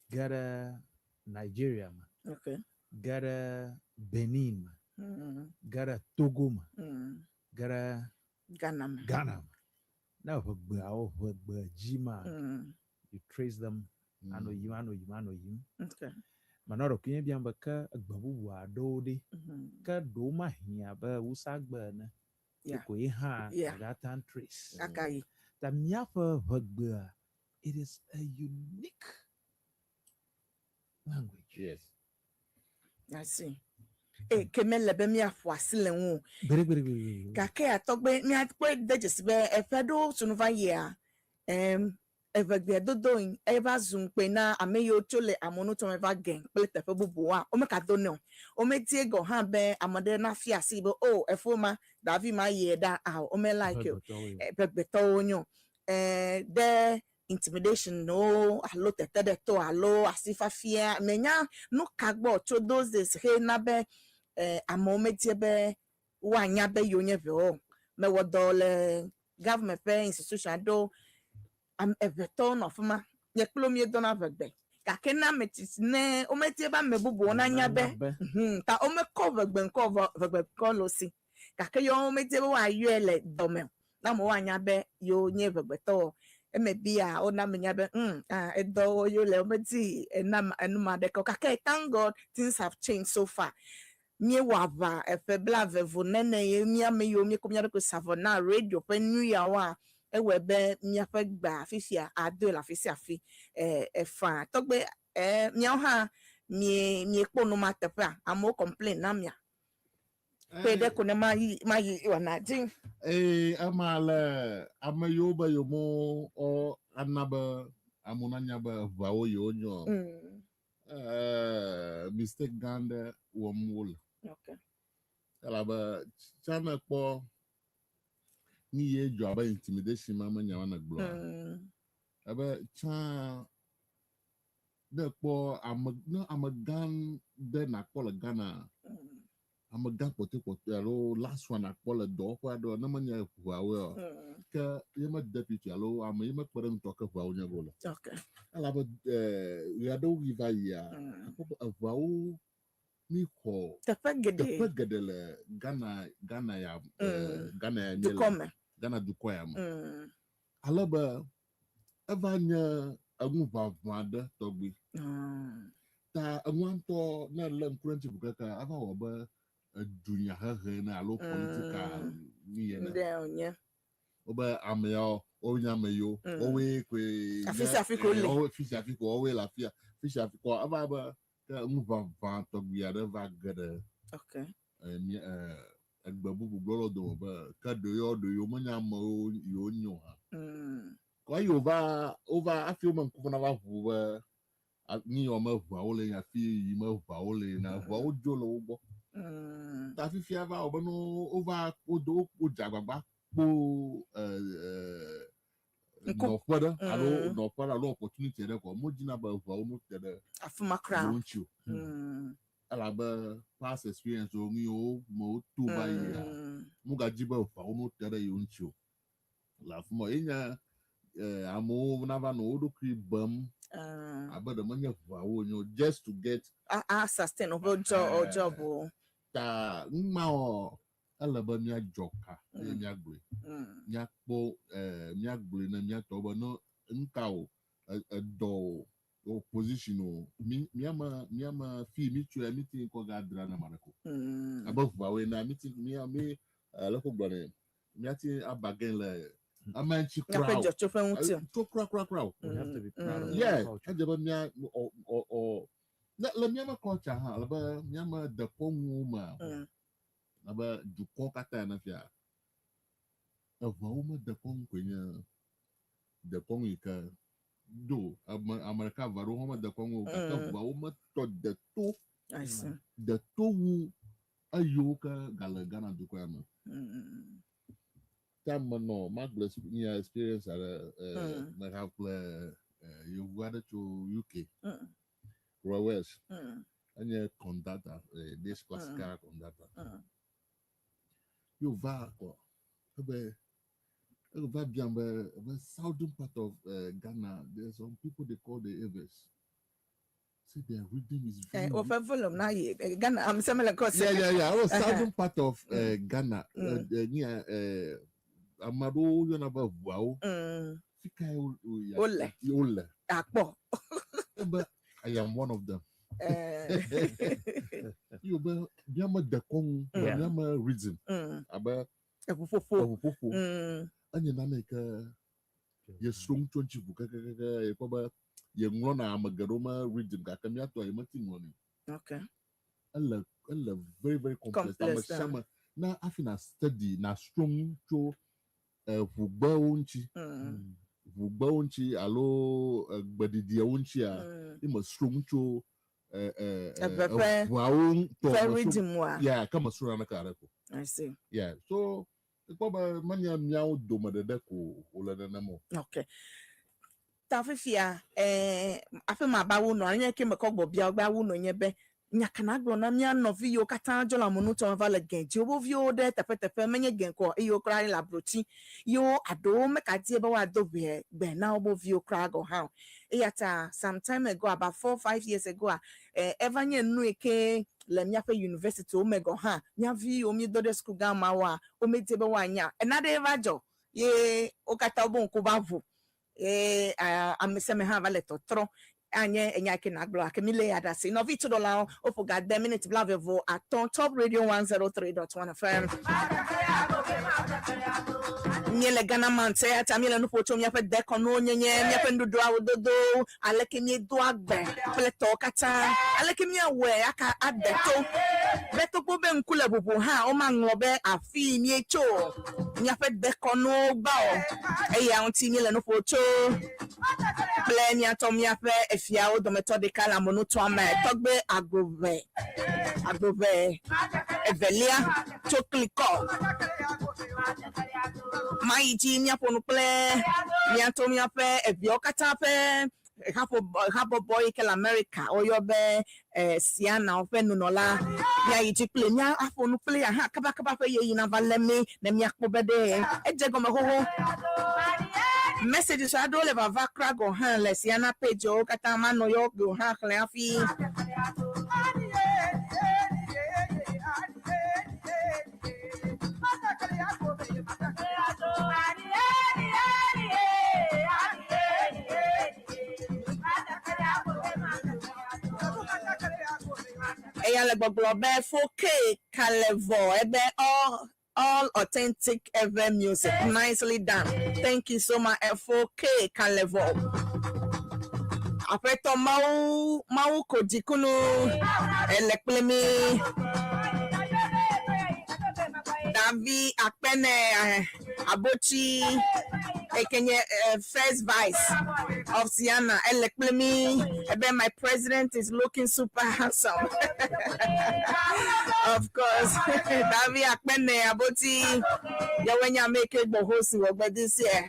ge ɖe Nigeria me, ge ɖe Benin me, ge ɖe Togo me, ge ɖe Ghana me. Ghana me. Ne ʋegbeawo ʋegbe dzi ma, you trace them anɔ yim, anɔ yim, anɔ yim. Menɔ ɖokuinye biam be ke egbe bubu aɖewo ɖe ke ɖewo mahiã abe Wusagbe ene ko ye hã agate trace. Akayi. Ta míaƒe ʋegbea, it is a unique language. I see. E ke mele be míaƒo asi le ŋu o. Gbeɖegbeɖegbeɖe. Gake atɔgbe míakpɔe de dzesi be eƒe ɖewo tso nu va yia eʋegbea dodo yi eva zu ŋukpe na ame yiwo tso le amewo va ge kple teƒe bubuwoa womegado nɛ o. Womedie gɔ̃ hã be ame ɖe nafia asi be o efo ma Davi ma yie ɖa ao wome like o. Ʋegbetɔwoe. Ʋegbetɔwo nyo. Ɖe intimidation wo alo tete ɖe to alo asifafia menya nu ka gbɔ tso those days he na be amewo medie be woanya be yewo nye ʋewo. Mewɔ dɔ le government ƒe institution aɖewo eʋetɔwo nɔ afi ma. Nye kple wo míedona ʋegbe. Gake ne ame tsitsi ne womedi be ame bubuwo nanya be ta womekɔ ʋegbe ŋkɔ vɔ ʋegbe ŋkɔ le wo si. Gake yewo womedi be woayɔe le dɔme o. Ne amewo anya be yewo nye ʋegbetɔwo. Eme bia wona menya be ah edɔ wɔ yewo le womedi ena enu ma ɖeke o. Gake thank God things have changed so far. Míewɔ aʋa eƒe blaeve vo nene ye mía ame yiwo míekɔ mía ɖokui sa vɔ na radio ƒe nu yawoa, ewɔe be míaƒe gbea fifia adoe le afi sia afi. Efaa tɔgbe míawo hã mie miekpɔ nu ma teƒea, amewo complain na mia. Ƒe ɖe ko ne mayi mayi wɔna dzi. Eye ema le ame yiwo be yewo ɔ ana be amewo nanya be eʋeawo yewo nyɔ. Mistake gã aɖe wɔm wole. Elabe tsã ne kpɔ nu ye dzɔ abe intimidation ma me nya ne gblɔa. Ebe tsã ne kpɔ ame ne ame gã ɖe nakpɔ le Ghana. Amegã kpɔtɔekpɔtɔe alo last one akpɔ le dɔwɔƒe aɖewo ne menye ʋuawoe o. Ke ye me deputy alo ame ye mekpe ɖe ŋutɔ ke ʋuawo nye go le. Elabe ɣeaɖewoɣi va yia, akpɔ be eʋuawo mi xɔ teƒe geɖe teƒe geɖe le Ghana Ghana ya Ghana ya dukɔ me. Ghana dukɔ ya me. Ale be eva nye enu ʋaʋã ɖe tɔgbi. Ta enua ŋutɔ ne lé ŋku ɖe ŋuti ʋu keke ava wɔ be edunyahehe ene alo political nu ene. Ɖe wònye. Wobe ameawo wonye ame yiwo wowoe koe Afi sia afi ko wole. Wowoe fi sia fi ko wowoe le afia fi sia fi ko eva be ke enu ʋaʋã tɔgbi aɖe va ge ɖe egbe bubu gblɔlawo dome be ke ɖewo ɖewo menye amewo yiwo nyo hã. Kɔ eyi wova wova hafi wome ŋku nava ʋu be ni yɔ me ʋuawo le afi yi me ʋuawo le na ʋuawo dzo le wo gbɔ. Ta fifia va wɔ be no wova wodo wodze agbagba kpo nɔƒe ɖe alo nɔƒe ɖe alo opportunity ɖe kɔ modzina be ʋuawo no te ɖe afi ma kura. yewo ŋuti o. Elabe past experience wo nu yiwo me woto va yia mogadzi be ʋuawo no te ɖe yewo ŋuti o. Le afi ma ye nye amewo nava nɔ wo ɖokui bem abe ɖe menye ʋuawo nyo just to get a sustain woƒe job o. Ta numa wɔ ele be míadzɔ ka eye míagblɔe. Míakpɔ míagblɔe ne míatɔ be ne nuka o edɔ o o position o mi míame míame fi mi tsoe mi ti kɔ ga dra na ma ɖe ko. Abe ʋuawoe na mi ti mía mi le ko gblɔ ne míati abagain le ame ŋuti kura Míaƒe o. dzɔtsoƒe ŋuti o. Tso kura kura kura o. We have to be proud of our culture. Edze be mía ɔ ɔ ɔ ne le míame culture hã abe míame dekɔnuwo mea abe dukɔ katã ene fia eʋuawo me dekɔnu koe nye dekɔnu yi ke do ame ame ɖeka eve aɖewo hã me dekɔnu o gake ʋuawo metɔ deto I see. deto wu eyiwo ke gale Ghana dukɔ ya me. Ta menɔ magblɔ nye experience aɖe meha kple yevu aɖe tso UK Roy Welsh enye conductor this classical conductor. Yo va kɔ ebe eva biam be ebe southern part of Ghana, there's some people they call the Ewes. Say their rhythm is very Woƒe volume na yi Ghana ame sia ame le ŋkɔ se. Yeah. Oh, southern part of Ghana. Nye ame aɖewo yɔna be ʋuawo. Fi kae Wole. Wole. Akpɔ. Ebe I am one of them. Yo be míame dekɔnu, míame rhythm abe Eʋuƒoƒo. Eʋuƒoƒo. Enye nane yi ke ye srɔ̃ tso ŋuti ʋu kekekeke ye kpɔ be ye ŋlɔna ame geɖewo me rhythm gake míatɔ ye meti ŋlɔnɛ. Ele very very complex. Ame Complex, sia ah. ame na hafi na study na srɔ̃ nu tso ʋugbewo ŋuti. Ʋugbewo ŋuti alo gbeɖiɖiawo ŋutia ye me srɔ̃ nu tso Eve ƒe eʋuawo ŋutɔ ƒe me srɔ̃ rhythm wa. Yeah, ke me srɔ̃ naneke aɖe ko. I see. Yeah, so ekpɔ be menye míawo dome ɖeɖe ko wòle nenem o. Okay. Ta fifia aƒe ma ba wo nɔ nye ke me kɔ gbɔ bia gba wo nɔ nye be Nya ka nagblɔ na mía nɔvi yiwo katã dzɔ le amenutoa me va le gɛ dzi woƒe viwo ɖe teƒeteƒe menye gɛ ko o eye wokura le abrotsi yewo aɖewo megadie be woado ʋɛ gbe na woƒe viwo kura gɔ̃ hã o. Eya ta some time ago, about 4, 5 years ago, eva nye nu yi ke le míaƒe university me gɔ̃ hã, mía vi yiwo míedo ɖe suku gã mawoa, womedie be woanya. Ena ɖe va dzɔ ye wo katã wobe ŋku va ʋu ye ame sia ame hã va le tɔtrɔ anye enya yi ke nagblɔ gake mi le ya ɖe asi. Nɔvi tsoɖɔlawo, woƒo ga de miniti 35, Top Radio 103.1 FM. Míele Ghana Month, eya ta míele nu ƒo tso míaƒe dekɔnuwo nyenye, míaƒe nuɖuɖuawo dodo, aleke míedoa gbe kple tɔwo katã, aleke míawɔe aka ade to be togbɔ be ŋku le ʋuʋu hã, womaŋlɔ be afi míetso míaƒe dekɔnuwo gbɔ o. Eya ŋuti míele nu ƒo tso kple míatɔ míaƒe efiawo dometɔ ɖeka le amenutoa me, Tɔgbe Agbove, Agbove evelia tso Klikɔ. Mayi dzi míaƒo nu kple míatɔ míaƒe eviawo katã ƒe habɔbɔ yi ke le Amerika woyɔ be Siana woƒe nunɔla. Míayi dzi kple mía aƒo nu kple ya hã kabakaba ƒe ɣeyiɣi nava lé mí ne míakpɔ be ɖe edze gɔme xoxo. Messages aɖewo le vava kura gɔ̃ hã le Siana pagewo katã manɔ yɔ gɔ̃ hã xlẽ hafi. Eya le gbɔgblɔ be 4K Kalevɔ ebe all authentic Ewe music, nicely done, thank you so much, 4K Kalevɔ. Aƒetɔ Mawu Mawu Kodikunu ele kple mi. Davi Akpene Abotsi eke nye first vice of Siana ele kple mi ebe my president is looking super handsome. Of course, Davi Akpene Abotsi yɛwɔ nye ame yi ke gbɔ host wɔ gbe this year.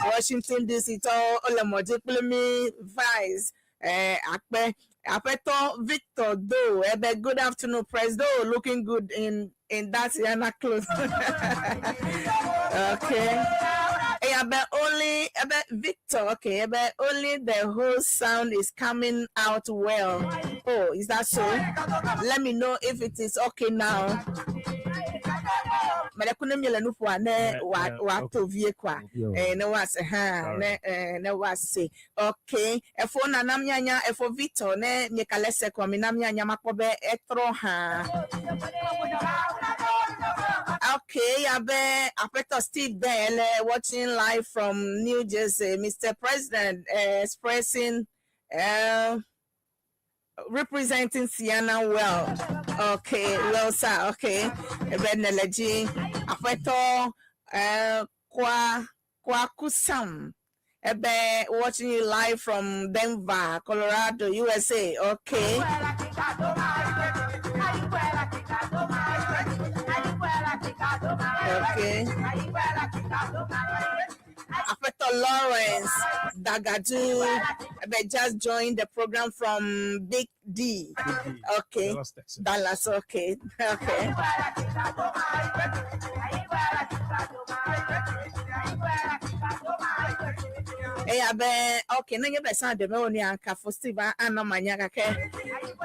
Washington DC tɔwo wole mɔ dzi kple mi vice Akpe Aƒetɔ Victor Do ebe good afternoon, Presido, looking good in that Siana clothes. Okay. Ebe only ebe Victor, okay, ebe only the whole sound is coming out well. Oh, is that so? Let me know if it is okay now. Mele kune mi le nu ƒoa ne wa wa to vie kwa. Ne wa se ha ne wa se. Okay. Efo na na mianya efo Victor ne mi kale se kwa mi na mianya makpɔ be etrɔ hã. Okay, abe Apeto Steve Bell watching live from New Jersey. Mr. President expressing, representing Siena well. Okay, well, sir. Okay, ebe Neleji Apeto Kwa Kwakusam. Ebe watching you live from Denver, Colorado, USA. Okay. Okay. Apeto Lawrence Dagadu Ebe just joined the program from Big D. Big D. Okay. Dallas, Texas. Dallas, okay. Okay. Eya be okay, nenye be sa de me woni anka fo Steve anɔ manya gake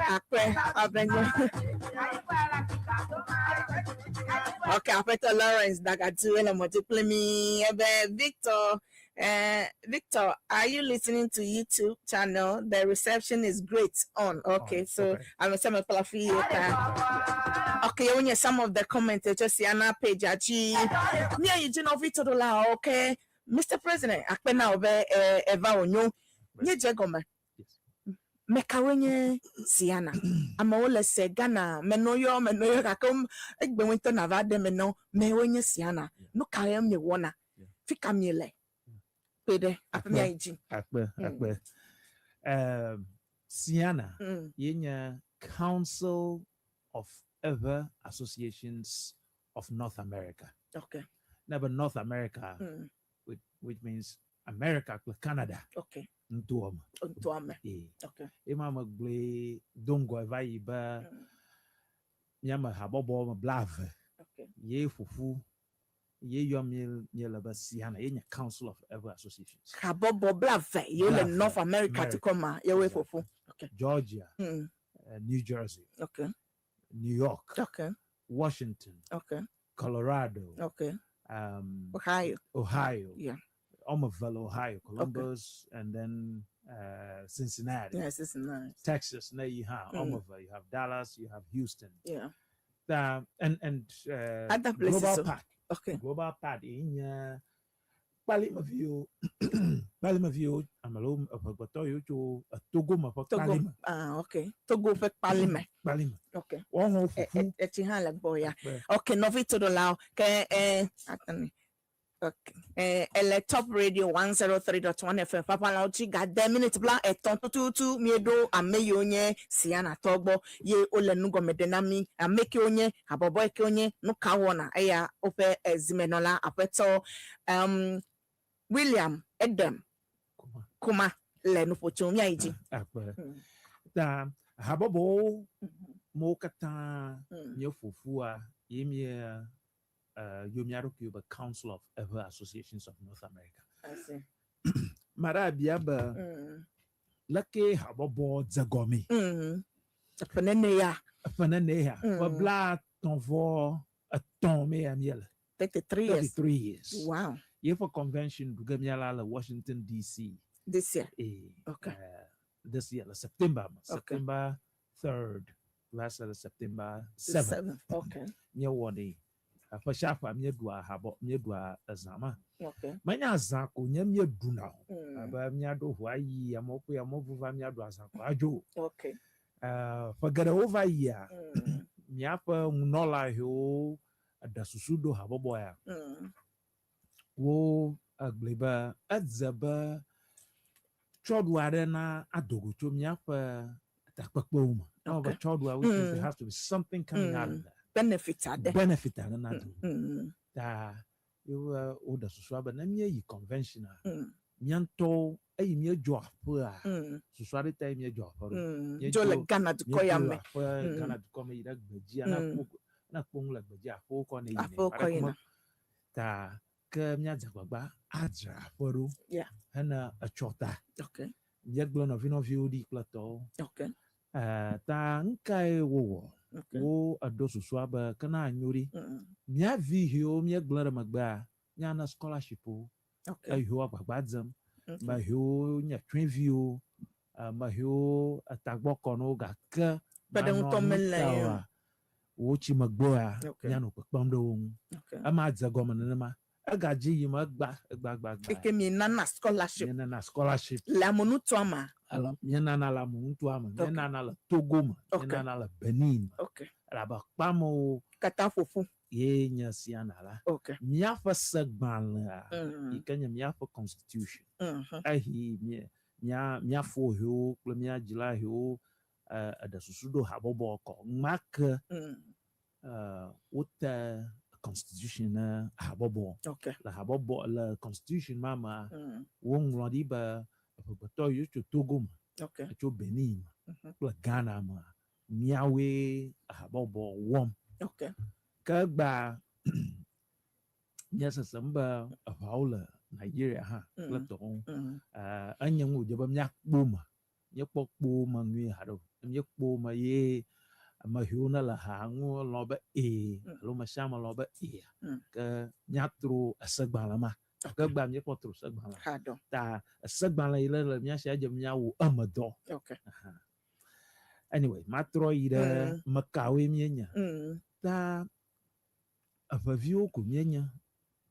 akpe abenyo. Okay, Apeto Lawrence Dagadu ele mɔdzi kple mi ebe Victor, Victor, are you listening to YouTube channel? The reception is great on. Okay, so I'm a semi fluffy. Okay, when some of the comments just see on page achi. Me and you know Victor la okay. Mr. President, akpe na obe eva onyo. Nye jegome. Yes. Mekawe nye Siana. Amewo le se Ghana menoyɔ menoyɔ gake egbe ŋutɔ nava ɖe me mewo nye Siana. Nu ka ye miewɔna? Fi ka miele? Kpe ɖe aƒe miayi dzi. Akpe, akpe. Siana ye nye Council of Ewe Associations of North America. Never North America, which means America kple Canada Okay. nutoa me. Nutoa me. Ee. Okay. Ema megblɔe do ŋgɔ va yi be míame habɔbɔ me 20 Okay. ye ƒoƒu ye yɔ mí míele be SIANA ye nye Council of Ewe Associations. Habɔbɔ 20 yewo le 20. North America America. dukɔ ma yewoe Exactly. ƒoƒu. Okay. Georgia, New Jersey, Okay. New York, Okay. Washington, Okay. Colorado, Okay. Ohio. Ohio. Yeah. Almost Ohio, Columbus, and then Cincinnati. Yes, it's nice. Texas, now you have Almost you have Dallas, you have Houston. Yeah. And Other places, Global so- Park. Okay. Global Park in Kpalimevio, Kpalimevio, amalo eʋegbetɔ yiwo tso Togo me ƒe Togo. Kpalime. Ah, okay. Togo ƒe Kpalime. Kpalime. Okay. Woawo hã ƒoƒu. Etsi hã le gbɔ ya. Kpe. Okay, nɔvi toɖolawo ke atani. Okay. Ele Top Radio 103.1 FM papalawo dzi gade minute 30 tututu mieɖo ame yiwo nye Siana tɔ gbɔ ye wole nugɔme ɖe na mi ame kewo nye habɔbɔ kewo nye nu ka wɔna eya woƒe zimenɔla aƒetɔ William Edem Kuma. Kuma le nuƒo tsom míayi dzi. Akpe. Ta habɔbɔwo mewo katã míeƒo ƒua ye mie yɔ mía ɖokuiwo be Council of Ewe Associations of North America. I see. Mara bia be leke habɔbɔ dze gɔmee? Eƒe nene ya? Eƒe nene ya? Ƒe 33 me ya míele. 33 years. 33 years. Wow. Yeƒe convention ɖu ge míala le Washington DC. This year. Okay. This year, le September me. Okay. September 3rd. Last year, September The 7th. 7th. Okay. Míewɔ ɖe. Ƒe sia ƒea míeɖua habɔ míeɖua ezã ma. Okay. Menye azã ko nye míeɖuna o. Abe míaɖo ʋu ayi amewo kple amewo ʋu va míaɖu azã ko adzo. Okay. Ƒe geɖewo va yia, míaƒe ŋunɔla yiwo ɖe susu ɖo habɔbɔ ya. Wo egblɔe be edze be tsɔɖu aɖe na adogo tso míaƒe takpekpewo me. Ne be tsɔɖua, which means there has to be something coming out of that. Benefit aɖe. Benefit aɖe na do. Ta yewo woɖe susua be ne míeyi convention a, mía ŋutɔwo eyi míedzɔ aƒea, susu aɖe ta ye míedzɔ aƒe ɖo. Dzo le Ghana dukɔ ya míedzo me. aƒe Ghana dukɔ me yi ɖe gbedzia, ne kpɔ nu le gbedzia, aƒewo kɔ ne yina. Aƒewo kɔ yina. Ta ke míadze agbagba adzra aƒe ɖo hena etsɔ ta. Okay. Míegblɔ nɔvinɔviwo ɖi kple tɔwo. Okay. Ta nukae wowɔ? Okay. Wo eɖo susua be ke na anyo ɖi. Mía vi yiwo míegblẽ ɖe megbea, míana scholarship wo. Okay. Eyiwo agbagba dzem. Okay. Me yiwo nye tsɔeviwo, me yiwo etagbɔ kɔ na wo gake Kpe ɖe ŋutɔ manɔ mele nuta ya. oa, wotsi megbea, Okay. míanɔ kpekpem ɖe wo ŋu. Okay. Ema dze gɔme nenema. Egadzi yim egba, egba, egba, egba. Keke mienana scholarship. Míenana scholarship. Le amenutoa ma. Alo míenana le amenutoa me. Okay. Míenana le Togo me. Okay. Míenana le Benin me. Okay. Elabe kpamewo katã ƒoƒu. Ye nye Siana la. Okay. Míaƒe segbalẽa yi ke nye míaƒe constitution. Eyi mía míafo yiwo kple mía dzila yiwo eɖe susu ɖo habɔbɔ kɔ ŋma ke wote constitution na habɔbɔ. Okay. Le habɔbɔ le constitution ma mea, woŋlɔ ɖi be amegbetɔ yiwo tso Togo me, Okay. tso Benin me kple Ghana me, míawoe habɔbɔ wɔm. Okay. Ke egba míesesem be eʋawo le Nigeria hã kple tɔwo. Enye nu wòdze be míakpɔ me. Míekpɔ kpo me nyuie haɖe o. Míekpɔ me ye ame yiwo ne le ha ŋu lɔ̃ be ee alo ame sia ame lɔ̃ be eea, ke míatro esegbalẽ ma. Ke egba míekpɔ tro segbalẽ. Haɖo. Ta esegbalẽ yi le le mía si edze míawɔ eme dɔ. Okay. Aha. Anyway, matrɔ yi ɖe mekawoe míenye. Ta eʋeviwo ko míenye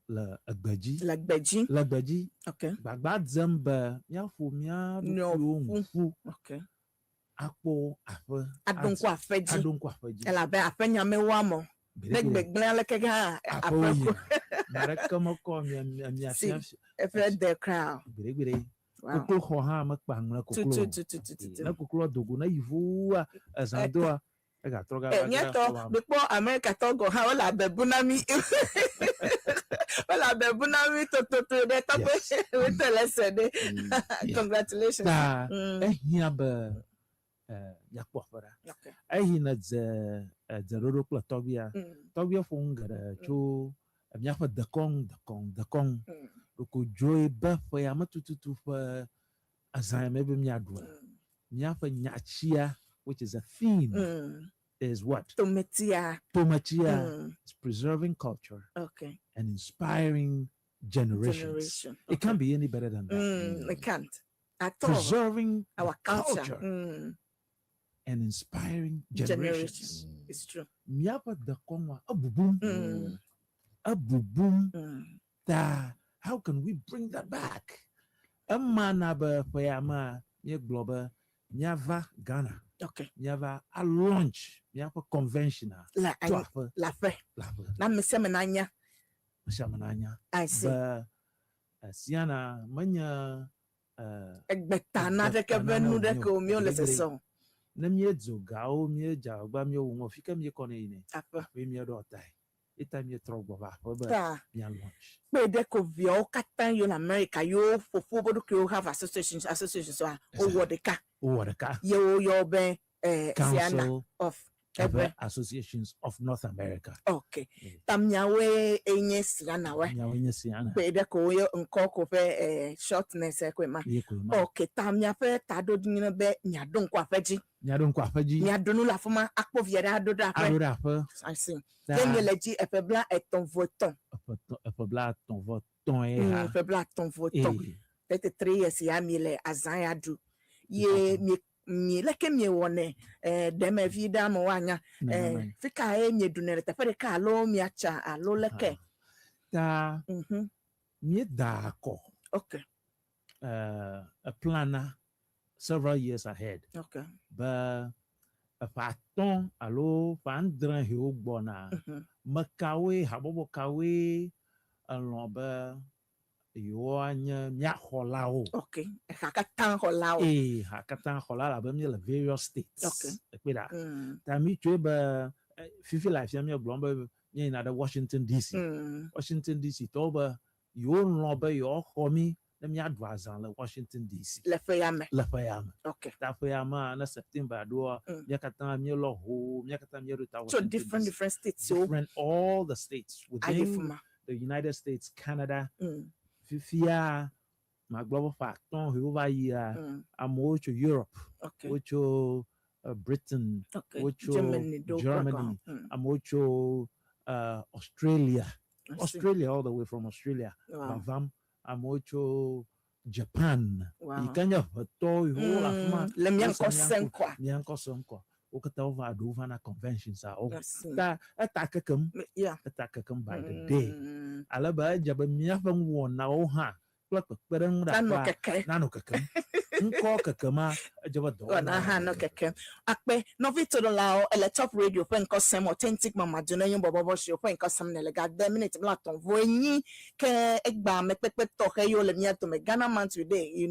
le egbedzi. Le gbedzi. Le gbedzi. Okay. Gbagba dzem be míaƒo mía ɖokuiwo ŋu ƒu. Okay. Akpɔ aƒe. Aɖo ŋku aƒe dzi. Aɖo ŋku aƒe dzi. Elabe aƒe nyamewo amɔ. Ne gbegblẽ aleke ke hã Aƒewo aƒe yina. ko. Ame aɖeke mekɔ mia mia mia Si fia. Eƒe de kra o. Gbeɖegbeɖe. Wow. Koklo xɔ hã mekpa ŋlɔ koklo. Tu tu tu tu tu tu. Ne koklo dogo ne yi vua ezã doa. Egatrɔ gava Eh, ge ɖe míatɔ xɔa me. Mikpɔ Amerikatɔ gɔ hã wole abe bu na mí. Wole abe bu na mí tototo ɖe tɔgbe wotɔ le se ɖe. Congratulations. Ta ehiã be míakpɔ aƒe ɖa. Eyi ne dze dzeɖoɖo kple tɔgbia, tɔgbia ƒo nu geɖe tso míaƒe dekɔnu, dekɔnu, dekɔnu. Ɖeko dzoe be ƒe ya me tututu ƒe azã ya me be míaɖua. Míaƒe nyatsia, which is a theme, is what? Tometia. Tometia is preserving culture and inspiring generations. Generation. It can't be any better than that. It can't. At all. Preserving our the culture. culture and inspiring generations. Generation. It's true. Míaƒe dekɔnua ebubum, ebubum. Ta how can we bring that back? Ema na be ƒe ya mea míegblɔ be míava Ghana, míava a launch míaƒe convention a Le tso anyi aƒe le aƒe. Le aƒe. Na ame sia ame nanya. Ame sia ame nanya I see. Be Siana menye Egbeta na ɖeke ƒe nu ɖeke o míwo le sese o. Ne míedzo gawo, míedze agbagba, míewu ŋɔ, fi ke míekɔ ne yinɛ? Aƒe. Aƒe míeɖo tae. Eta míetrɔ gbɔ va aƒe be Ta. mía launch. Kpe ɖe ko viawo katã yiwo le America yiwo ƒoƒu woƒe ɖokuiwo have association so wowɔ ɖeka. Wowɔ ɖeka. Ye woyɔ be Siana Council of Ewe Ewe. Associations of North America. Okay. Ta miawoe enye Siana we. Miawoe nye Siana. Kpe ɖe ko woyɔ ŋkɔ ko ƒe shortness koe ma. Ye koe ma. Okay. Ta miaƒe taɖodzinu nye be miaɖo ŋku aƒe dzi. Miaɖo ŋku aƒe dzi. Miaɖo nu le afi ma akpɔ via ɖe aɖo ɖe aƒe. Aɖo ɖe aƒe. I see. Ta Ye miele dzi eƒe 33. Eƒe 33 ye ha. Eƒe 33. Ee. 33 years ya mi le azã ya ɖu. Ye mi leke miewɔnɛ ɖemevi ɖe amewo anya. Nenemae. Fi ka ye mieɖunɛ le teƒe ɖeka alo miatsa alo leke? Ta míeda akɔ. A planner several years ahead. Be eƒe 5 alo ƒe 7 yiwo gbɔna, me kawoe, habɔbɔ kawoe elɔ̃ be yewoanye míaxɔlawo. Okay. Ha katã xɔlawo. Ee, ha katã xɔla elabe míele various states. Ekpe ɖa. Ta mi tsoe be fifi le afia míegblɔm be míeyina ɖe Washington DC. Washington DC tɔwo be yewo lɔ̃ be yewoaxɔ mí ne míaɖu azã le Washington DC. Le ƒe ya me. Le ƒe ya me. Ta ƒe ya mea ne September ɖoa, mía katã míelɔ ho, mía katã míeɖo ta So Washington different DC. different states wo. Different all the states Ayi within fuma. the United States, Canada. Fifia magblɔ be ƒe 5 yiwo va yia, amewo tso Europe, wotso Britain, wotso Germany ɖo Germany, kɔkɔ. Amewo tso Australia, I see. Australia, all the way from Australia, vavam, amewo tso Japan, yi ke nye ʋetɔ yiwo le afi ma. Le mía Wose ŋkɔ mía se ŋkɔ- ŋkɔa. Mía ŋkɔ se ŋkɔ. Wo katã wova ɖewo vana conventions a. I see. Ta eta kekem. Eta kekem by the day. Ale be edze be míaƒe nuwɔnawo hã kple kpekpeɖeŋu ɖe Nanɔ aƒea keke. Nanɔ kekem. Ŋkɔ kekema edze be dɔwɔna Wɔna hã nɔ kekem. Akpe nɔvi toɖolawo ele Top Radio ƒe ŋkɔ sem Authentic Mama Dune bɔbɔbɔ si ƒe ŋkɔ sem ne le gade minute 34 ke egba amekpekpe tɔxɛ yiwo le mía dome Ghana man today,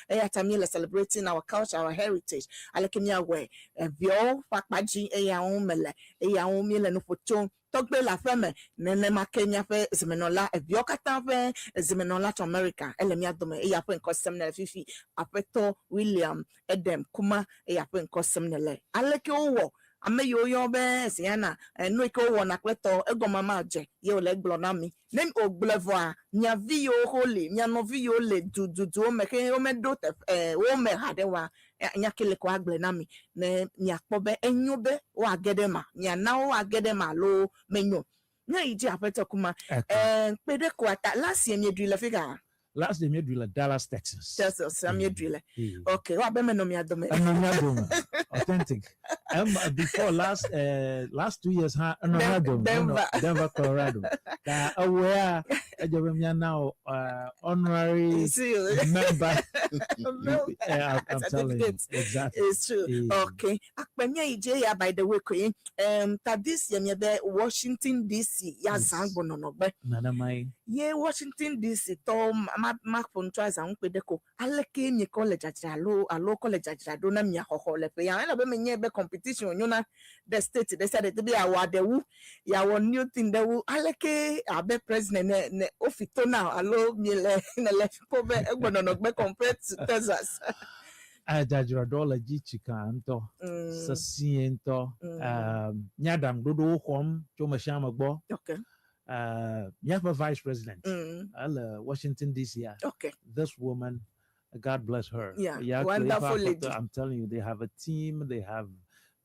eya ta mi le celebrating our culture, our heritage. Aleke míawɔe eviawo ƒe akpa dzi eya ŋu mele eya ŋu míele nu ƒo tso tɔgbe le aƒe me nenema ke míaƒe zimenɔla eviawo katã ƒe zimenɔla tso America ele mía dome eya ƒe ŋkɔ sem ne le fifi aƒetɔ William Edem Kuma eya ƒe ŋkɔ sem ne le aleke wowɔ ame yiwo yɔ be Ziana enu yi ke wowɔna kple tɔ egɔme ma dze ye wòle gblɔ na mi ne wògblɔe vɔa mia vi yiwo ho li mia nɔvi yiwo le dududuwo me ke womeɖo teƒe wo me haɖe wa nya ke le ko agblɔe na mi ne miakpɔ be enyo be woage ɖe ma miana wo woage ɖe ma alo menyo ne yi dzi aƒetɔ Kuma kpe ɖe koa ta last year mieɖui le fi ka. Last year mieɖui le Dallas, Texas. Texas mieɖui le. Okay, woabe menɔ mia dome. Enɔ mia dome. Authentic. Before last 2 years ha enɔ mia dome. Denver. Denver, Colorado. Ta ewɔea edze be miana wo honorary member. Yeah, I'm telling you. Exactly. It's true. Okay. Akpe mia yi dze ya by the way koe. Ta this year mia be Washington DC ya zã gbɔnɔnɔgbe. Nenemae. Ye Washington DC tɔ ma maƒo nu tso azã ŋu kpe ɖe ko. Aleke miekɔ le dzadzra alo alo kɔ le dzadzra ɖo na mia xɔxɔ le ƒe ya? Elabe menye be competition wònyo na ɖe state ɖe sia ɖe te be yeawɔ aɖe wu, yeawɔ new thing ɖe wu. Aleke abe president ne ne wofi to na alo miele nele kpɔ be egbɔnɔnɔ gbe compared to Texas? Dzadzraɖo le dzi tsika ŋutɔ, sesie ŋutɔ. Mía aɖaŋuɖoɖowo xɔm tso me sia ame gbɔ. Míaƒe vice president ele Washington DC. This woman, God bless her. Yeah, wonderful lady. I'm telling you, they have a team. They have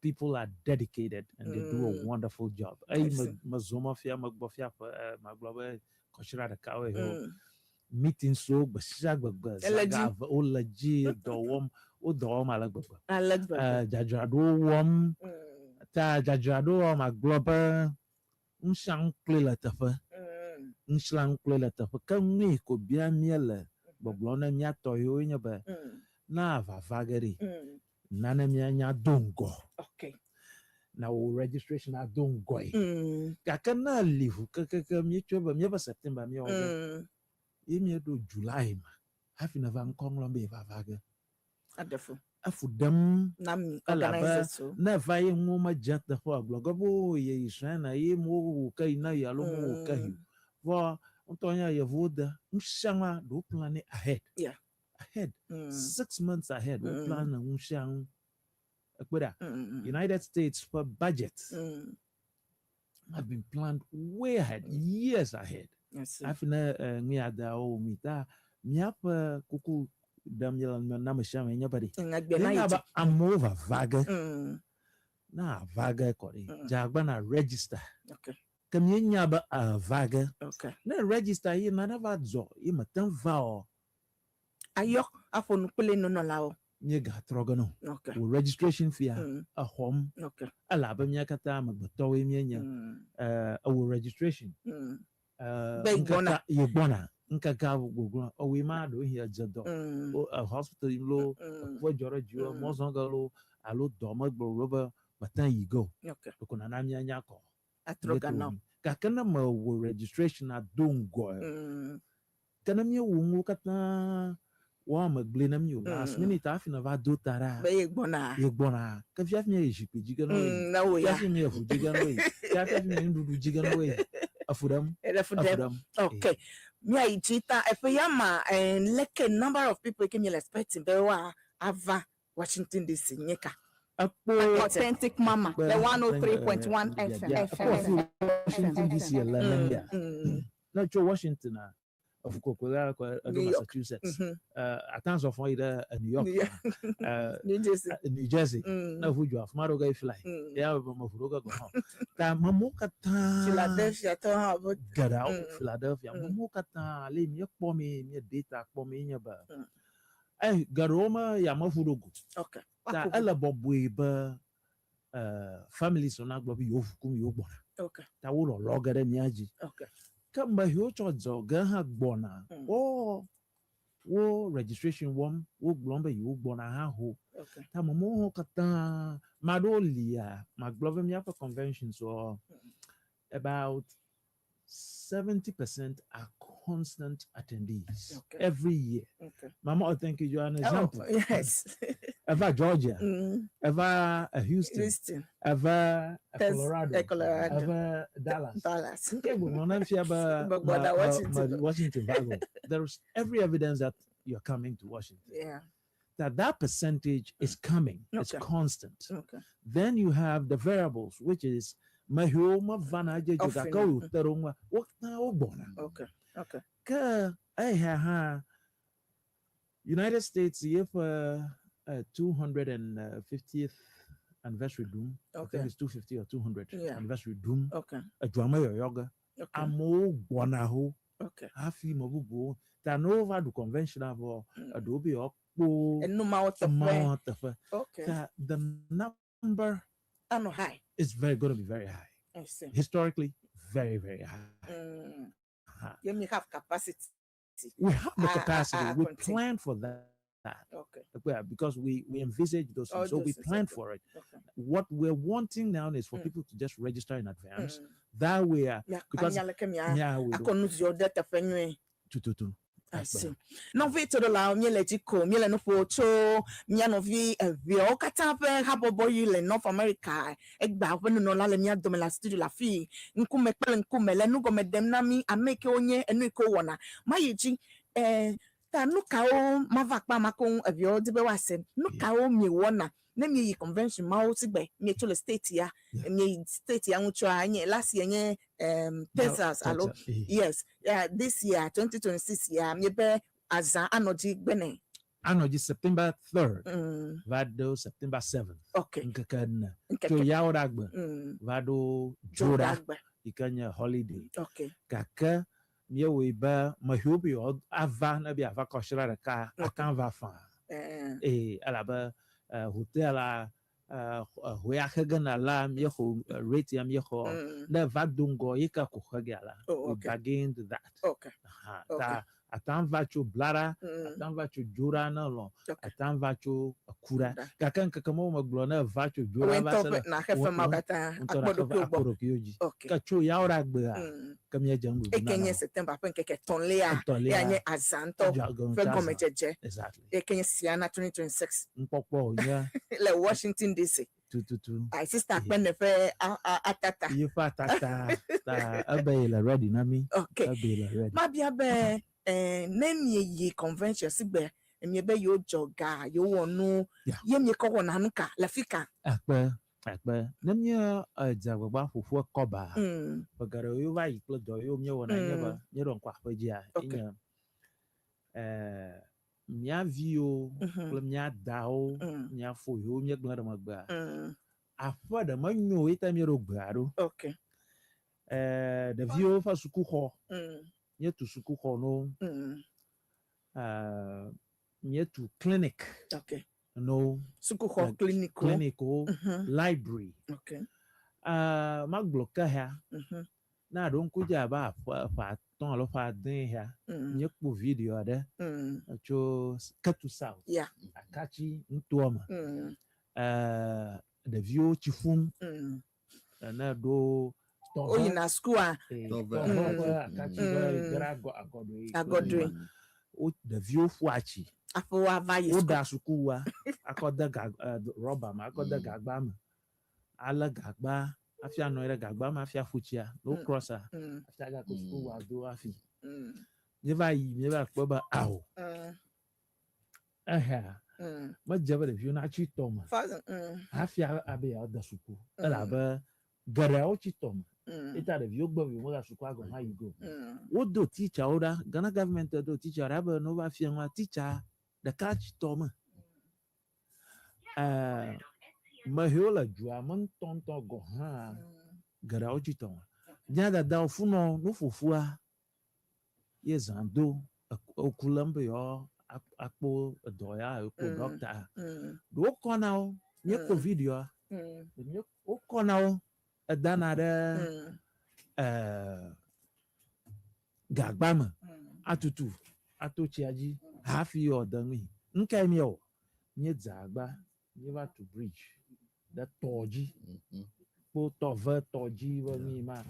people are dedicated and they do a wonderful job. Eyi me mezɔ mɔ fia megbɔ fia ƒe magblɔ be kɔsiɖa ɖekawoe ho. Meetings wo gbe sia gbegbe zaga eve wole dzi dɔ wɔm wo dɔ wɔm ale gbegbe. Ale gbegbe. Dzadzraɖowo wɔm. Ta dzadzraɖo wɔm agblɔ be ŋusia ŋu kloe le teƒe. Ŋusia ŋu kloe le teƒe. Ke nui ko bia míele gbɔgblɔm ne mía tɔ yiwo nye be na vava ge ɖi. Nane míanya do ŋgɔ. Na wò registration ado ŋgɔe. Gake ne eli ʋu kekeke míetsɔe be míaƒe September míewɔ ge. Ye míeɖo July me hafi neva ŋkɔ ŋlɔm be yevava ge. Aɖe fu. Efu ɖem. Na mi Elabe organizers wo. ne va ye ŋu medze teƒe o gblɔ ge be o ye yi srɔ̃e ye mo ke yi na yi alo mo ke yi. Vɔ ŋutɔ nye yevuwo de nusia nua ɖewo plan it ahead. Ahead. 6 months ahead. Wo plan nusia nu. Ekpe ɖa. United States ƒe budget have been planned way ahead, years ahead. Hafi ne nu ya da wo mi ta míaƒe kuku ɖem míele na ame sia ame nye be ɖe. Ŋagbe na Míenya yi be dzi. amewo vava ge. Na ava ge kɔ ɖi. Dze agbagba na register. Ke míenya be eva ge. Ne register ye nane va dzɔ ye mete ŋu va o. Ayɔ aƒo nu kple nunɔlawo. Míegatrɔ ge no. Wò registration fee exɔm. Elabe mía katã amegbetɔwoe míenye. Ewò registration. Be gbɔna. Ŋkeke ye gbɔna. Ŋkekea gbogbo ewòe ma ɖewohĩ edze dɔ. Wo hospital yim loo, ekuwo dzɔ ɖe dziwò, mɔzɔ ge loo alo dɔ megblɔ be mete ŋu yi ge o. Ɖeko nana míanya kɔ. Atrɔ ga na wo. Gake ne mewɔ registration do ŋgɔe, ke ne míewɔ nuwo katã woame gblẽ na mí o last minute hafi neva do ta ɖa. Be ye gbɔna. Ye gbɔna. Ke fia hafi míeyi zikpui dzi ge na wo yi. Na wo ya. Fia hafi míeyi ʋu dzi ge na wo yi. Fia hafi míeyi nuɖuɖu dzi ge na wo yi. Efu ɖem. Eɖe fu ɖem. Efu ɖem. Okay. Míayi dzi ta eƒe ya ma leke number of people ke míele expecting be woa ava Washington DC nye ka? Ekpo Authentic Mama, the 103.1 FM. Ekpo Washington DC le nenia. Ne tso Washington a, efu kɔkɔe la kɔ eɖo New York. Massachusetts. Atan zɔ fɔ yi ɖe New York. New York. New Jersey. New Jersey. Ne ʋu dzɔ afi ma ɖo ge fly. Ya me ʋu ɖo ge gɔ̃ hã. Ta amewo katã. Philadelphia tɔ hã be. Geɖeawo Philadelphia. Amewo katã ale míekpɔ mi mía data kpɔ mi nye be. Geɖewo me yameʋu ɖo go. Ta ele bɔbɔe be families nagblɔ be yewo ʋu kum yewo gbɔna. Ta wo lɔlɔ ge ɖe mía dzi. Ke me yiwo tsɔ dzɔ ge hã gbɔna. Wo wo registration wɔm wo gblɔm be yewo gbɔna hã ho. Ta amewo katã maɖewo lia magblɔ be míaƒe conventions wɔ about 70% are constant attendees every year. Mama, oh, thank you. You are an example. Oh, yes. Eva Georgia, Eva Houston, Houston. Eva Colorado, Colorado. Eva Dallas. Dallas. Okay, but But Washington. Washington. There's every evidence that you're coming to Washington. That percentage is coming. It's constant. Then you have the variables, which is mehiwo mevana edze dzi o gake wòte ɖe wo ŋua wo katã wogbɔna. Ke eya hã United States yeƒe 250th anniversary ɖum. I think it's 250 or 200 anniversary ɖum. Edua me yɔyɔ ge. Amewo gbɔna ho hafi me bubuwo ta ne wova ɖu convention vɔ eɖewo be yewoakpɔ Enu mawo teƒe. mawo teƒe. Ta the number Anɔ high. is very going to be very high. I see. Historically, very, very high. You may have capacity. We have the capacity. We Continue. plan for that. Yeah, because we envisage those All things. So those we things, plan okay. for it. What we're wanting now is for people to just register in advance. That way, because Anya leke mia yeah, we do. akɔ nu ziɔ ɖe teƒe nyuie. Tututu. I see. Nɔvi toɖolawo, míele dzi ko míele nu ƒo tso mía nɔvi eʋeawo katã ƒe habɔbɔ yi le North America. Egbea woƒe nunɔla le mía dome le studio le afii, ŋkume kple ŋkume le nugɔme ɖem na mí ame yi ke wonye, enu yi ke wowɔna. Mayi dzi. E, ta nu kawo mava kpe ama koŋ eʋeawo di be woase? Nu kawo miewɔna ne mieyi convention mawo sigbe mietso le state ya, mieyi state ya ŋu tsoa, enye last year nye um, Texas alo yes, yeah, this year 2026 ya miebe azã anɔ dzi gbene. Anɔ dzi September 3rd va ɖo September 7th. Okay. Ŋkeke ene. Tso Yawoɖagbe va ɖo Dzoɖa yi ke nye holiday. Okay. Gake míewɔe be mehiwo be yewoa ava ne be yeava kɔsiɖa ɖeka ate ŋu ava faa. Ee, elabe hotel la hoya xe ge na la míexɔ rate ya míexɔ ne eva do ŋgɔ yi ke ko xe gea la we bargained that. Okay. Aha, ta ate ŋu va tso Blaɖa, ate ŋu va tso Dzoɖa ne elɔ̃, ate ŋu va tso Kuɖa. Gake ŋkeke mawo megblɔ ne eva tso Dzoɖa va se ɖe naxe fe mawo katã akpɔ ɖokuiwò gbɔ. Akpɔ ɖokuiwò dzi. Ke tso Yawoɖagbea ke míedze nuɖuɖu Eke nye September ƒe ŋkeke etɔ̃lia, eya nye azã ŋutɔ ƒe gɔmedzedze. Exactly. Eke nye Siana 2026. Nukpɔkpɔ wònye. Le Washington DC. Tututu. Ai sister Kpene ƒe atata. Yeƒe atata ta ebe ye le ready na mí. Ok. Ebe ye le ready. Mabia be ne mieyi convention sigbe miebe yewodzɔ ga, yewowɔ nu, ye miekɔ wɔna nu ka le fi ka? Akpe, akpe. Ne míedze agbagba ƒo ƒu ekɔba, ƒe geɖewo yewo va yi kple dɔ yewo míewɔna nye be míeɖo ŋku aƒe dzia, enye mía viwo kple mía dawo, mía fo yiwo míegblẽ ɖe megbea, aƒe ɖe menyo o ye ta míeɖo gbea ɖo. Ɖeviwo ƒe sukuxɔ, míetu sukuxɔ na wo. Míetu clinic na wo. Sukuxɔ, clinic-wo. Clinic-wo, library. Magblɔ ke hea, Ne àɖo ŋku dzi abe aƒe ƒe atɔ̃ alo ƒe ade ya, míekpɔ video aɖe tso Ketu South, Akatsi nutoa me. Ɖeviwo tsi ƒum ne ɖo tɔʋe. Woyina sukua. Tɔʋe ƒe Akatsi ƒe ge ɖe agɔɖoe. Agɔɖoe. Wo ɖeviwo ƒua tsi. Aƒe woava yi suku. Woɖa sukuwua akɔ de ga rɔba me akɔ de gagba me. Ale gagba hafi anɔ anyi ɖe gagba me hafi aƒu tsia. Ne wo cross-a, hafi agakɔ sukuwua do hafi. Míeva yi míeva kpɔe be ao. Ehea, medze be ɖeviwo natsi tɔ me hafi abe yewoade suku. Elabe geɖeawo tsi tɔ me. Eya ta ɖeviwo gbe be yewomegayi sukua gɔ̃ hã yi ge o. Wodo teacher-wo ɖa, Ghana government do teacher ɖa be ne wova fia nua, teacher ɖeka tsi tɔ me. Eh, mehewo le dua me ŋutɔŋutɔ gɔ̃ hã geɖeawo tsi tɔ me. Mía dadawo funɔ nuƒoƒua ye zã do eku lém be yewoa akpɔ edɔ ya yewo kpɔ ɖɔkta. Ɖewo kɔna wo, míekpɔ videoa, wokɔna wo edana ɖe eh, gagba me atutu ato tsia dzi hafi yewoade nui. Nu kae míewɔ? Míedze agba, míeva tu bridge ɖe tɔ dzi. Kpo tɔve tɔ dzi be nu yi ma.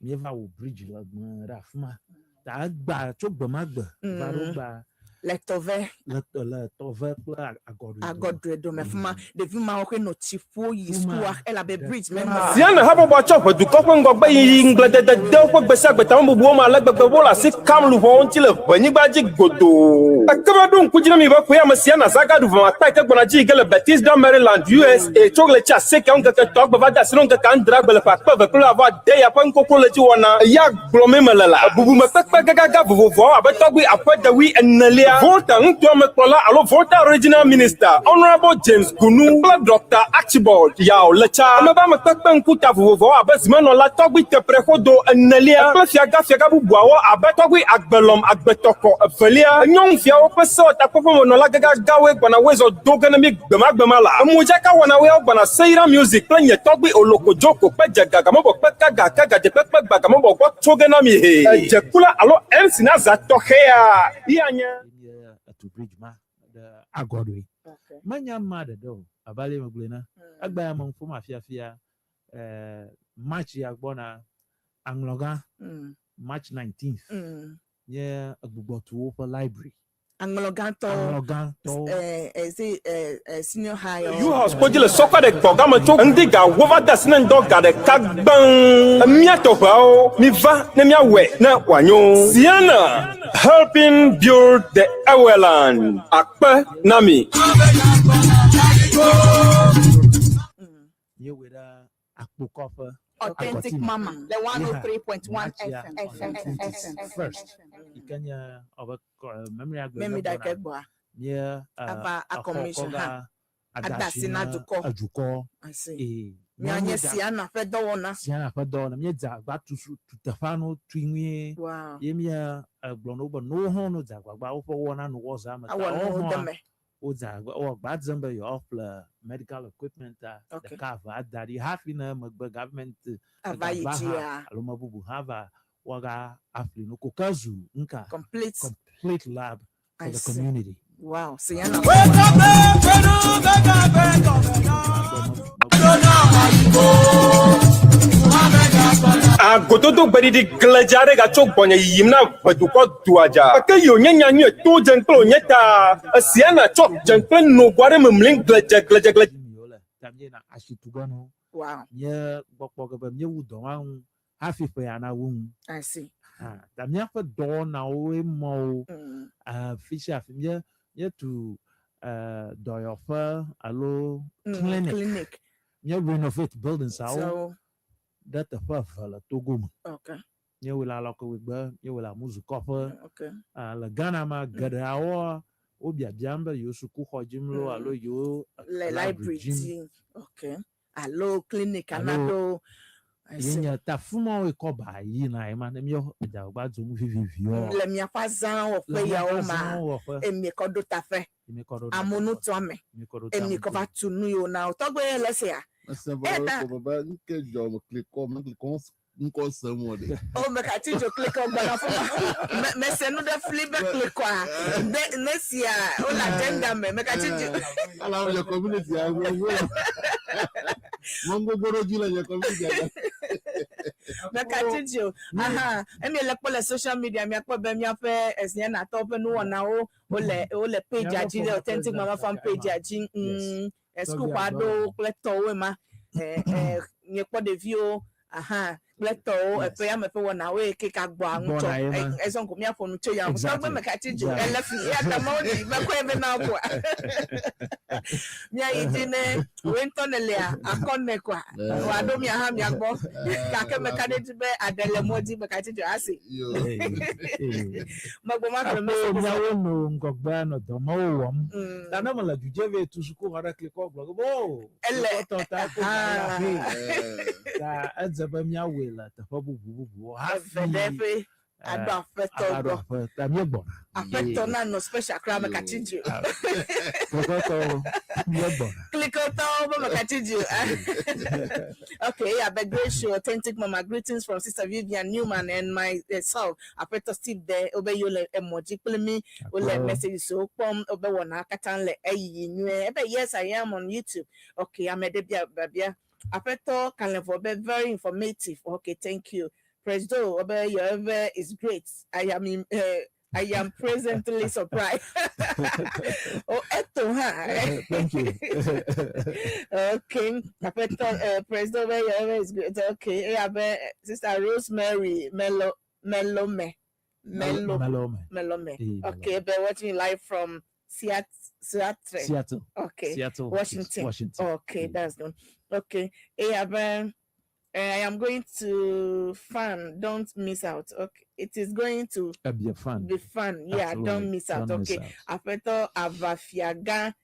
Míeva wɔ bridge legbe ɖe afi ma. Ta egba tso gbe ma gbe va ɖo gba. Le tɔve. Le le tɔve kple agɔɖoe dome. Agɔɖoe dome afi ma. Ɖevi mawo xe nɔ tsi ƒo yi sukua elabe bridge menɔ. Siana habɔbɔa tsɔ ʋedukɔ ƒe ŋgɔgbeyiyi ŋugbledede de woƒe gbesiagbe tamebubuwo me ale gbegbe be wole asi kam luʋɔwo ŋuti le ʋenyigba dzi godoo. Ekema ɖo ŋku dzi na mi be ƒe ya me Siana Zaga ɖu vɔ̃ akpa yi ke gbɔna dzi yi ge le Bethesda, Maryland, USA. tso ɣleti asiekɛawo ŋkeke etɔ̃a gbe va de asi ɖo ŋkeke adrea gbe le ƒe akpe eve kple wuieve ade ya ƒe nukoklo le edzi wɔna. Eya gblɔmee mele la, bubumekpekpe gãgãgã vovovoawo abe tɔgbui aƒe dewui enelia, Volta nutoa me kplɔla alo Volta Regional Minister, Honourable James Gunu kple Ɖɔkta Archibald Yao Letsa, ame be amekpekpe ŋkuta vovovoawo abe zimenɔla tɔgbui Tepreƒodo enelia kple fiagã fiagã bubuawo abe tɔgbui Agbelɔm Agbetɔkɔ evelia, nyɔnufiawo ƒe sewɔtakpɔƒemenɔla gãgãgãwoe gbɔna woe zɔ do ge ne mí gbemagbema la. Modzaka wɔnawoe wogbɔna Seira Music kple nye tɔgbui Oloko Joko kpe dze ga gamebɔ kpe ka ga ke gadze kpekpe gba gamebɔ gbɔ tso ge na mi hee. Edze kula alo MC na za tɔxɛa ye anye. Ye etu bridge ma ɖe agɔɖoe. Menye amea ɖeɖe o, abe ale megblɔe ene. Egbea ya me nu ƒom afiafia, March ya gbɔna aŋlɔgã, March 19th. Nye egbugbɔ tu woƒe library. Aŋlɔgãtɔwo. Aŋlɔgãtɔwo. Eh, eh, is it, eh, eh, senior high or- U House kpodzi le sɔkɔ ɖe gbɔ game tso ŋdi ga wo va de asi ne ŋdɔ ga ɖeka gbãŋ. Mía tɔƒeawo, miva ne míawɔe ne wòanyo. Sienna, helping build the Eweland. Akpe na mi. Míewɔe ɖe akpokɔƒe. Authentic Agɔtime. Mama le 103.1 Yeha, FM. on the 21st. Yi ke nye ɔbe memory agbe Memory ne da ke gbɔna. gbɔa. Mía Ava exɔ akɔmmission kɔ hã. va Ada ada asi asi na na dukɔ. edukɔ. I see. Ee, Míanye míawo dza- Siana ƒe dɔwɔna. Siana ƒe dɔwɔna. Míedze agbagba tu su tu teƒea no tui nyuie. Wow. Ye mía egblɔ na wo be ne wo hã no dze agbagba woƒe wɔna no wɔ zã me ta Awɔ wo nuwo hã de me. Wodze agba wowɔ agba dzem be yewoaƒle medical equipment a Okay. ɖeka eve ada ɖi hafi ne emegbe government Ava yi egava hã dzia. alo me bubu hã va woaga aƒli nu ko ke zu ŋka Complete. complete lab for I the see. community. Wow. Siana. Agododo gbeɖiɖi gledza aɖe gatso gbɔnye yiyim na ʋedukɔ doadza. Eke yi wònye nya nyui to dze kple wònye ta, esia nàtsɔ dze kple nogo aɖe memlim gledze gledze gledze. Mi wole ta míeyina asi tu ge no. Wow. Mía gbɔ kpɔ ge be míewu dɔ ma ŋu hafi ƒe ya nawu ŋu. I see. Ha, ta míaƒe dɔwɔnawoe mɔwo. Fi sia fi mía míetu dɔyɔƒe alo clinic. Clinic. Mía renovate buildings awo So, ɖe teƒe eve le Togo me. Okay. Míewɔe le Alɔkewegbe, míewɔe le Amuzukɔƒe. Okay. Le Ghana ma geɖeawoa wo biabiam be yewo sukuxɔ dzim loo alo yewo le library dzim. dzi. Okay. Alo clinic Alo anaɖo. I ye see. nye ta fumɔwoe kɔ ba yina ye ma ne míawo adzagba dzom viviviwo. Le miaƒe azãwɔƒe Le míaƒe yawo ma, azãwɔƒe. emiekɔ ɖo taƒe. Emiekɔ ɖo taƒe. Amunutoame. Emiekɔ ɖo taƒe. Emiekɔ va tu nu yiwo na wo. Tɔgbe ye le sia. Mese be Eta- ko be nke dzɔ me klikɔ me klikɔ ŋkɔ sem wɔ ɖe. O me ka ti dzo klikɔ gbɔna fún ma. Me se nu ɖe fli be klikɔa. Ne ne sia o le agenda me. Me ka ti dzo. Ala nye community a ŋgɔ ŋgɔ. Mɔ gbogbo ɖo dzi le nye community a. Me ka ti dzo. Aha. Emi le kpɔ le social media miakpɔ be miaƒe esianatɔwo ƒe nuwɔnawo wole wole page a dzi le Authentic Mama Farm page a dzi. Sukuxɔ aɖewo kple tɔwo ma. Miekpɔ ɖeviwo aha kple tɔwo eƒe ya me ƒe wɔnawo ye ke ka gbɔa ŋutɔ. Gbɔna ye ma. Ezɔn ko miaƒo nu tso ya ŋu. Exactly. Tɔgbe me ka ti dzo. Exactly. Ele fi eya ta mawo ɖi mekɔe be na wo koa. Miayi dzi ne woe ŋutɔ ne lea akɔ ne koa. Wòaɖo mia hã mia gbɔ. Gake meka ɖe edzi be aɖe le mɔ dzi me ka ti dzo asi. Megbɔ ma xlẽ Aƒe message. miawo no ŋgɔgbe nɔ dɔ mawo wɔm. Ta ne mele dzudze vɛ tu sukuxɔ ɖe klikɔ gblɔ be o. Ele- klikɔtɔ ta ko Aha. aƒe. Ta edze be míawɔe le teƒe bubu bubuwo hafi. Eve ɖe ƒe aɖo aƒetɔ ava ɖo gbɔ. aƒe. Ta míegbɔna. Aƒetɔ nanɔ special kura me ka ti dzo. Klikɔtɔwo míegbɔna. Klikɔtɔwo be me ka ti dzo. Okay, yeah, but great show, Authentic Mama. Greetings from Sister Vivian Newman and myself. Aƒetɔ Steve there, obe yo le emoji kple mi, wole Akpɔ. message so kpɔm, obe wɔna katã le eyiyi nyuie. Ebe yes, I am on YouTube. Okay, ame ɖe bia babia. Aƒetɔ Kalẽvɔ be very informative. Okay, thank you. Presido obe your ever is great. I am presently surprised. Oh, eto ha. Thank you. Okay. Aƒetɔ Presido obe your ever is great. Okay. Eya be Sister Rosemary Melo Melome. Melo Melome. Melome. Eh, Okay, they're watching live from Seattle. Seattle. Seattle. Okay. Seattle. Washington. Washington. Okay, that's good. Okay. Hey, Ben, I am going to fun. Don't miss out. Okay. It is going to Be fun. be fun. Yeah, Absolutely. don't miss out. Don't miss Okay. out. Aƒetɔ Avafiaga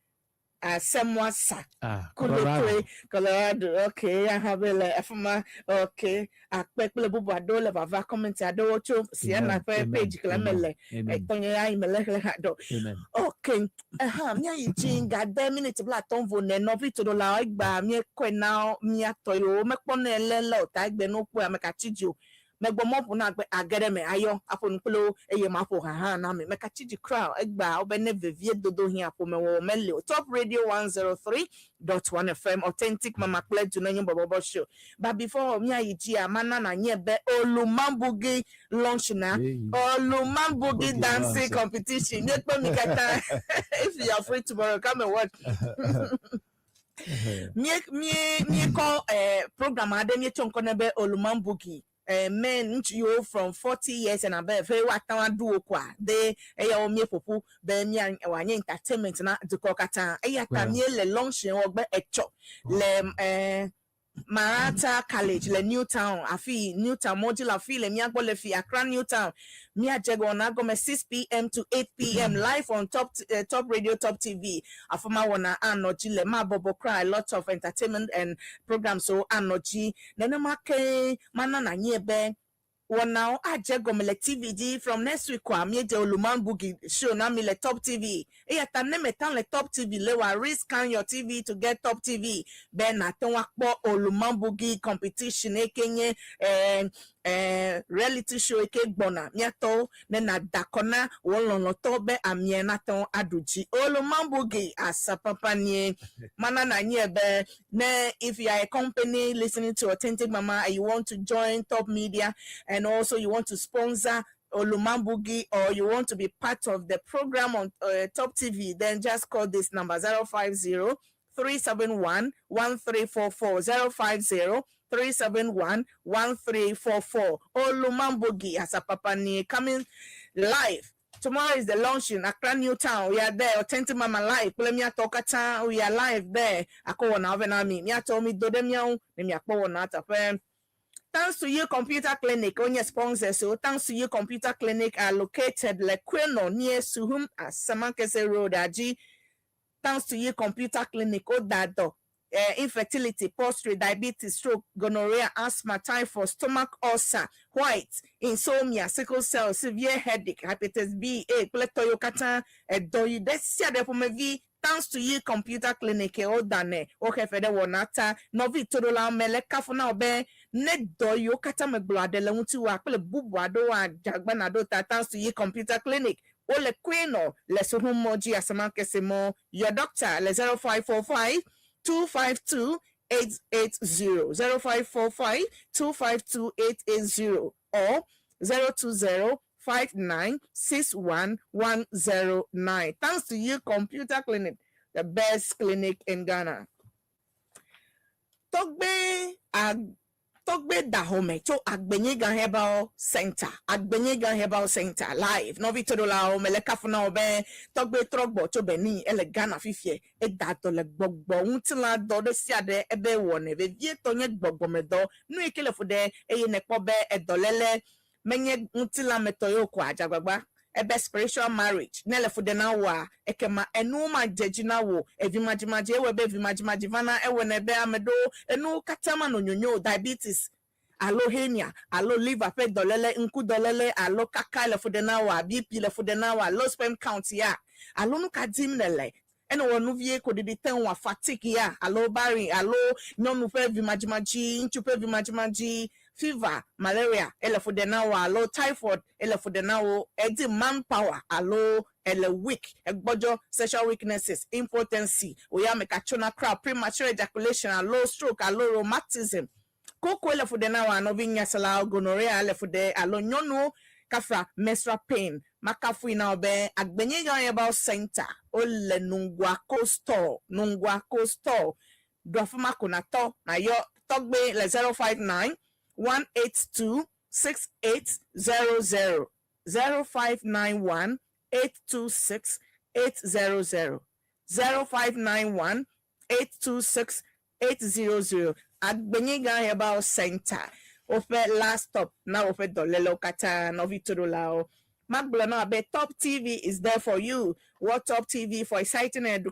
Asemwasa. Ah, Colorado. Colorado. Colorado. Okay. I have a afuma. Okay. Akpe kple bubu aɖewo le vava comment aɖewo tso Siena ƒe Amen. page kle me Amen. le. Amen. Etɔnye ya yi me le xlẽ hã ɖo. Amen. Okay. Aha, míayi dzi gade miniti 50 vo ne nɔvi toɖolawo egba míekɔe na míatɔ yiwo mekpɔnɛ lé lé o ta egbe ne wokpɔe ame ka tsi dzi o. Megbɔ mɔ ƒo na agbe age ɖe me ayɔ aƒo nu kple wo eye maƒo ha hã na mi. Mekatsi dzi kura o. Egbea wobe ne vevie dodo hiã ƒomewɔwɔ meli o. Top Radio 103.1 FM, Authentic Mama kple Dunenyo Bɔbɔbɔ Show. But before míayi dzia, mana nanye be Olumambugi launch na Olumambugi Boogie dancing launch. Competition. Míekpe mi katã. If you are free tomorrow, come and watch. Mie mie míekɔ program aɖe míetsɔ ŋkɔ nɛ be Olumambugi. Men ŋutsu yiwo from 40 years and above eye woate ŋu aɖu wo koa de eyawo míeƒoƒu be mía wòanye entertainment na dukɔ katã. Eya ta míele launch wɔ gbe etsɔ le Maratha College le New Town, afi New Town mɔdzi le afi le míagbɔ le fi Accra New Town. Míadze wɔna gɔme 6 p.m. to 8 p.m. live on Top Radio, Top TV. Afɔma wɔna anɔ dzi le mabɔbɔ kura, a lot of entertainment and programs so anɔ dzi. Nenema ke mana nanye be wɔnawo adze gɔme le TV dzi from next week koa míedze Oluman Boogie show na mi le Top TV. Eya ta ne meta le Top TV le wa rescan your TV to get Top TV be nàte ŋu akpɔ Oluman Boogie competition eke nye reality show eke gbɔna míatɔwo ne nada kɔ na wò lɔlɔtɔ be amia nate ŋu aɖu dzi. Oluman Boogie asapapa nie mana nanye be ne if you are a company listening to Authentic Mama and you want to join Top Media and also you want to sponsor Olumambugi or you want to be part of the program on Top TV, then just call this number, 050 371 1344, 050 371 1344. Olumambugi Asapapani coming live. Tomorrow is the launch in Accra New Town. We are there. Authentic Mama Live. Kple míatɔ katã, we are live there. Akɔ wɔna ave na mi. Míatɔ mi do ɖe míawo ne miakpɔ wɔna teƒe. Thanks to You Computer Clinic, onye sponsors. So Thanks to You Computer Clinic are located Lekweno near Suhum Asamankese Road, Aji. Thanks to You Computer Clinic, Odado, infertility, prostate, diabetes, stroke, gonorrhea, asthma, typhoid, stomach ulcer, white, insomnia, sickle cell, severe headache, hepatitis B, A, kple tɔyiwo katã, edɔ yi ɖe sia ɖe ƒomevi. Thanks to You Computer Clinic, wodane woxe fe ɖe wɔna ta. Nɔvi toɖolawo me le kafu na wo be ne dɔ yiwo katã megblɔ aɖe le ŋuti wa kple bubu aɖewo adzagba na ɖo ta Thanks to You Computer Clinic. Wole Kweno le Suhum mɔ dzi, Asamankese mɔ. Your doctor le 0545 252 880, 0545 252 880 or 020 5961109. Thanks to You Computer Clinic, the best clinic in Ghana. Tɔgbe Tɔgbe Dahome tso Agbenyega Herbal Center, Agbenyega Herbal Center live. Nɔvi toɖolawo mele kafu na wo be Tɔgbe trɔgbɔ tso Benin ele Ghana fifie eda dɔ le gbɔgbɔ ŋutilã dɔ ɖe sia ɖe ebe wɔnɛ vevietɔ nye gbɔgbɔmedɔ nu yi ke le fu ɖe eye nekpɔ be edɔléle menye ŋutilãmetɔ yewo ko adzagbagba ebe spiritual marriage ne le fu ɖe na woa ekema enuwo ma dze dzi na wo evimadzimadzi ewɔe be evimadzimadzi vana ewɔnɛ be ame ɖewo enuwo katã ma nɔ nyonyo diabetes alo hernia alo liver ƒe dɔléle ŋkudɔléle alo kaka le fu ɖe na woa BP le fu ɖe na woa low sperm count ya alo nu ka dim ne le ene wɔ nu vie ko ɖiɖi te ŋu fatigue ya alo bari alo nyɔnu ƒe vimadzimadzi ŋutsu ƒe vimadzimadzi fever, malaria ele fu ɖe na wo alo typhoid ele fu ɖe na wo edi manpower alo ele weak egbɔdzɔ sexual weaknesses, impotency oya mekatsona kra premature ejaculation alo stroke alo rheumatism koko ele fu ɖe na wo anɔvi nyasela gonorrhea ele fu ɖe alo nyɔnuwo kafra menstrual pain makafui na wo be Agbenyega Herbal Center wole Nunguako store, Nunguako store do afima ko natɔ nayɔ Tɔgbe le 059 182 6800, 0591 826 800, 0591 826 800. Agbenyega Herbal Center woƒe last stop na woƒe dɔlélewo katã. Nɔvi toɖolawo magblɔ na abe Top TV is there for you. What Top TV for exciting and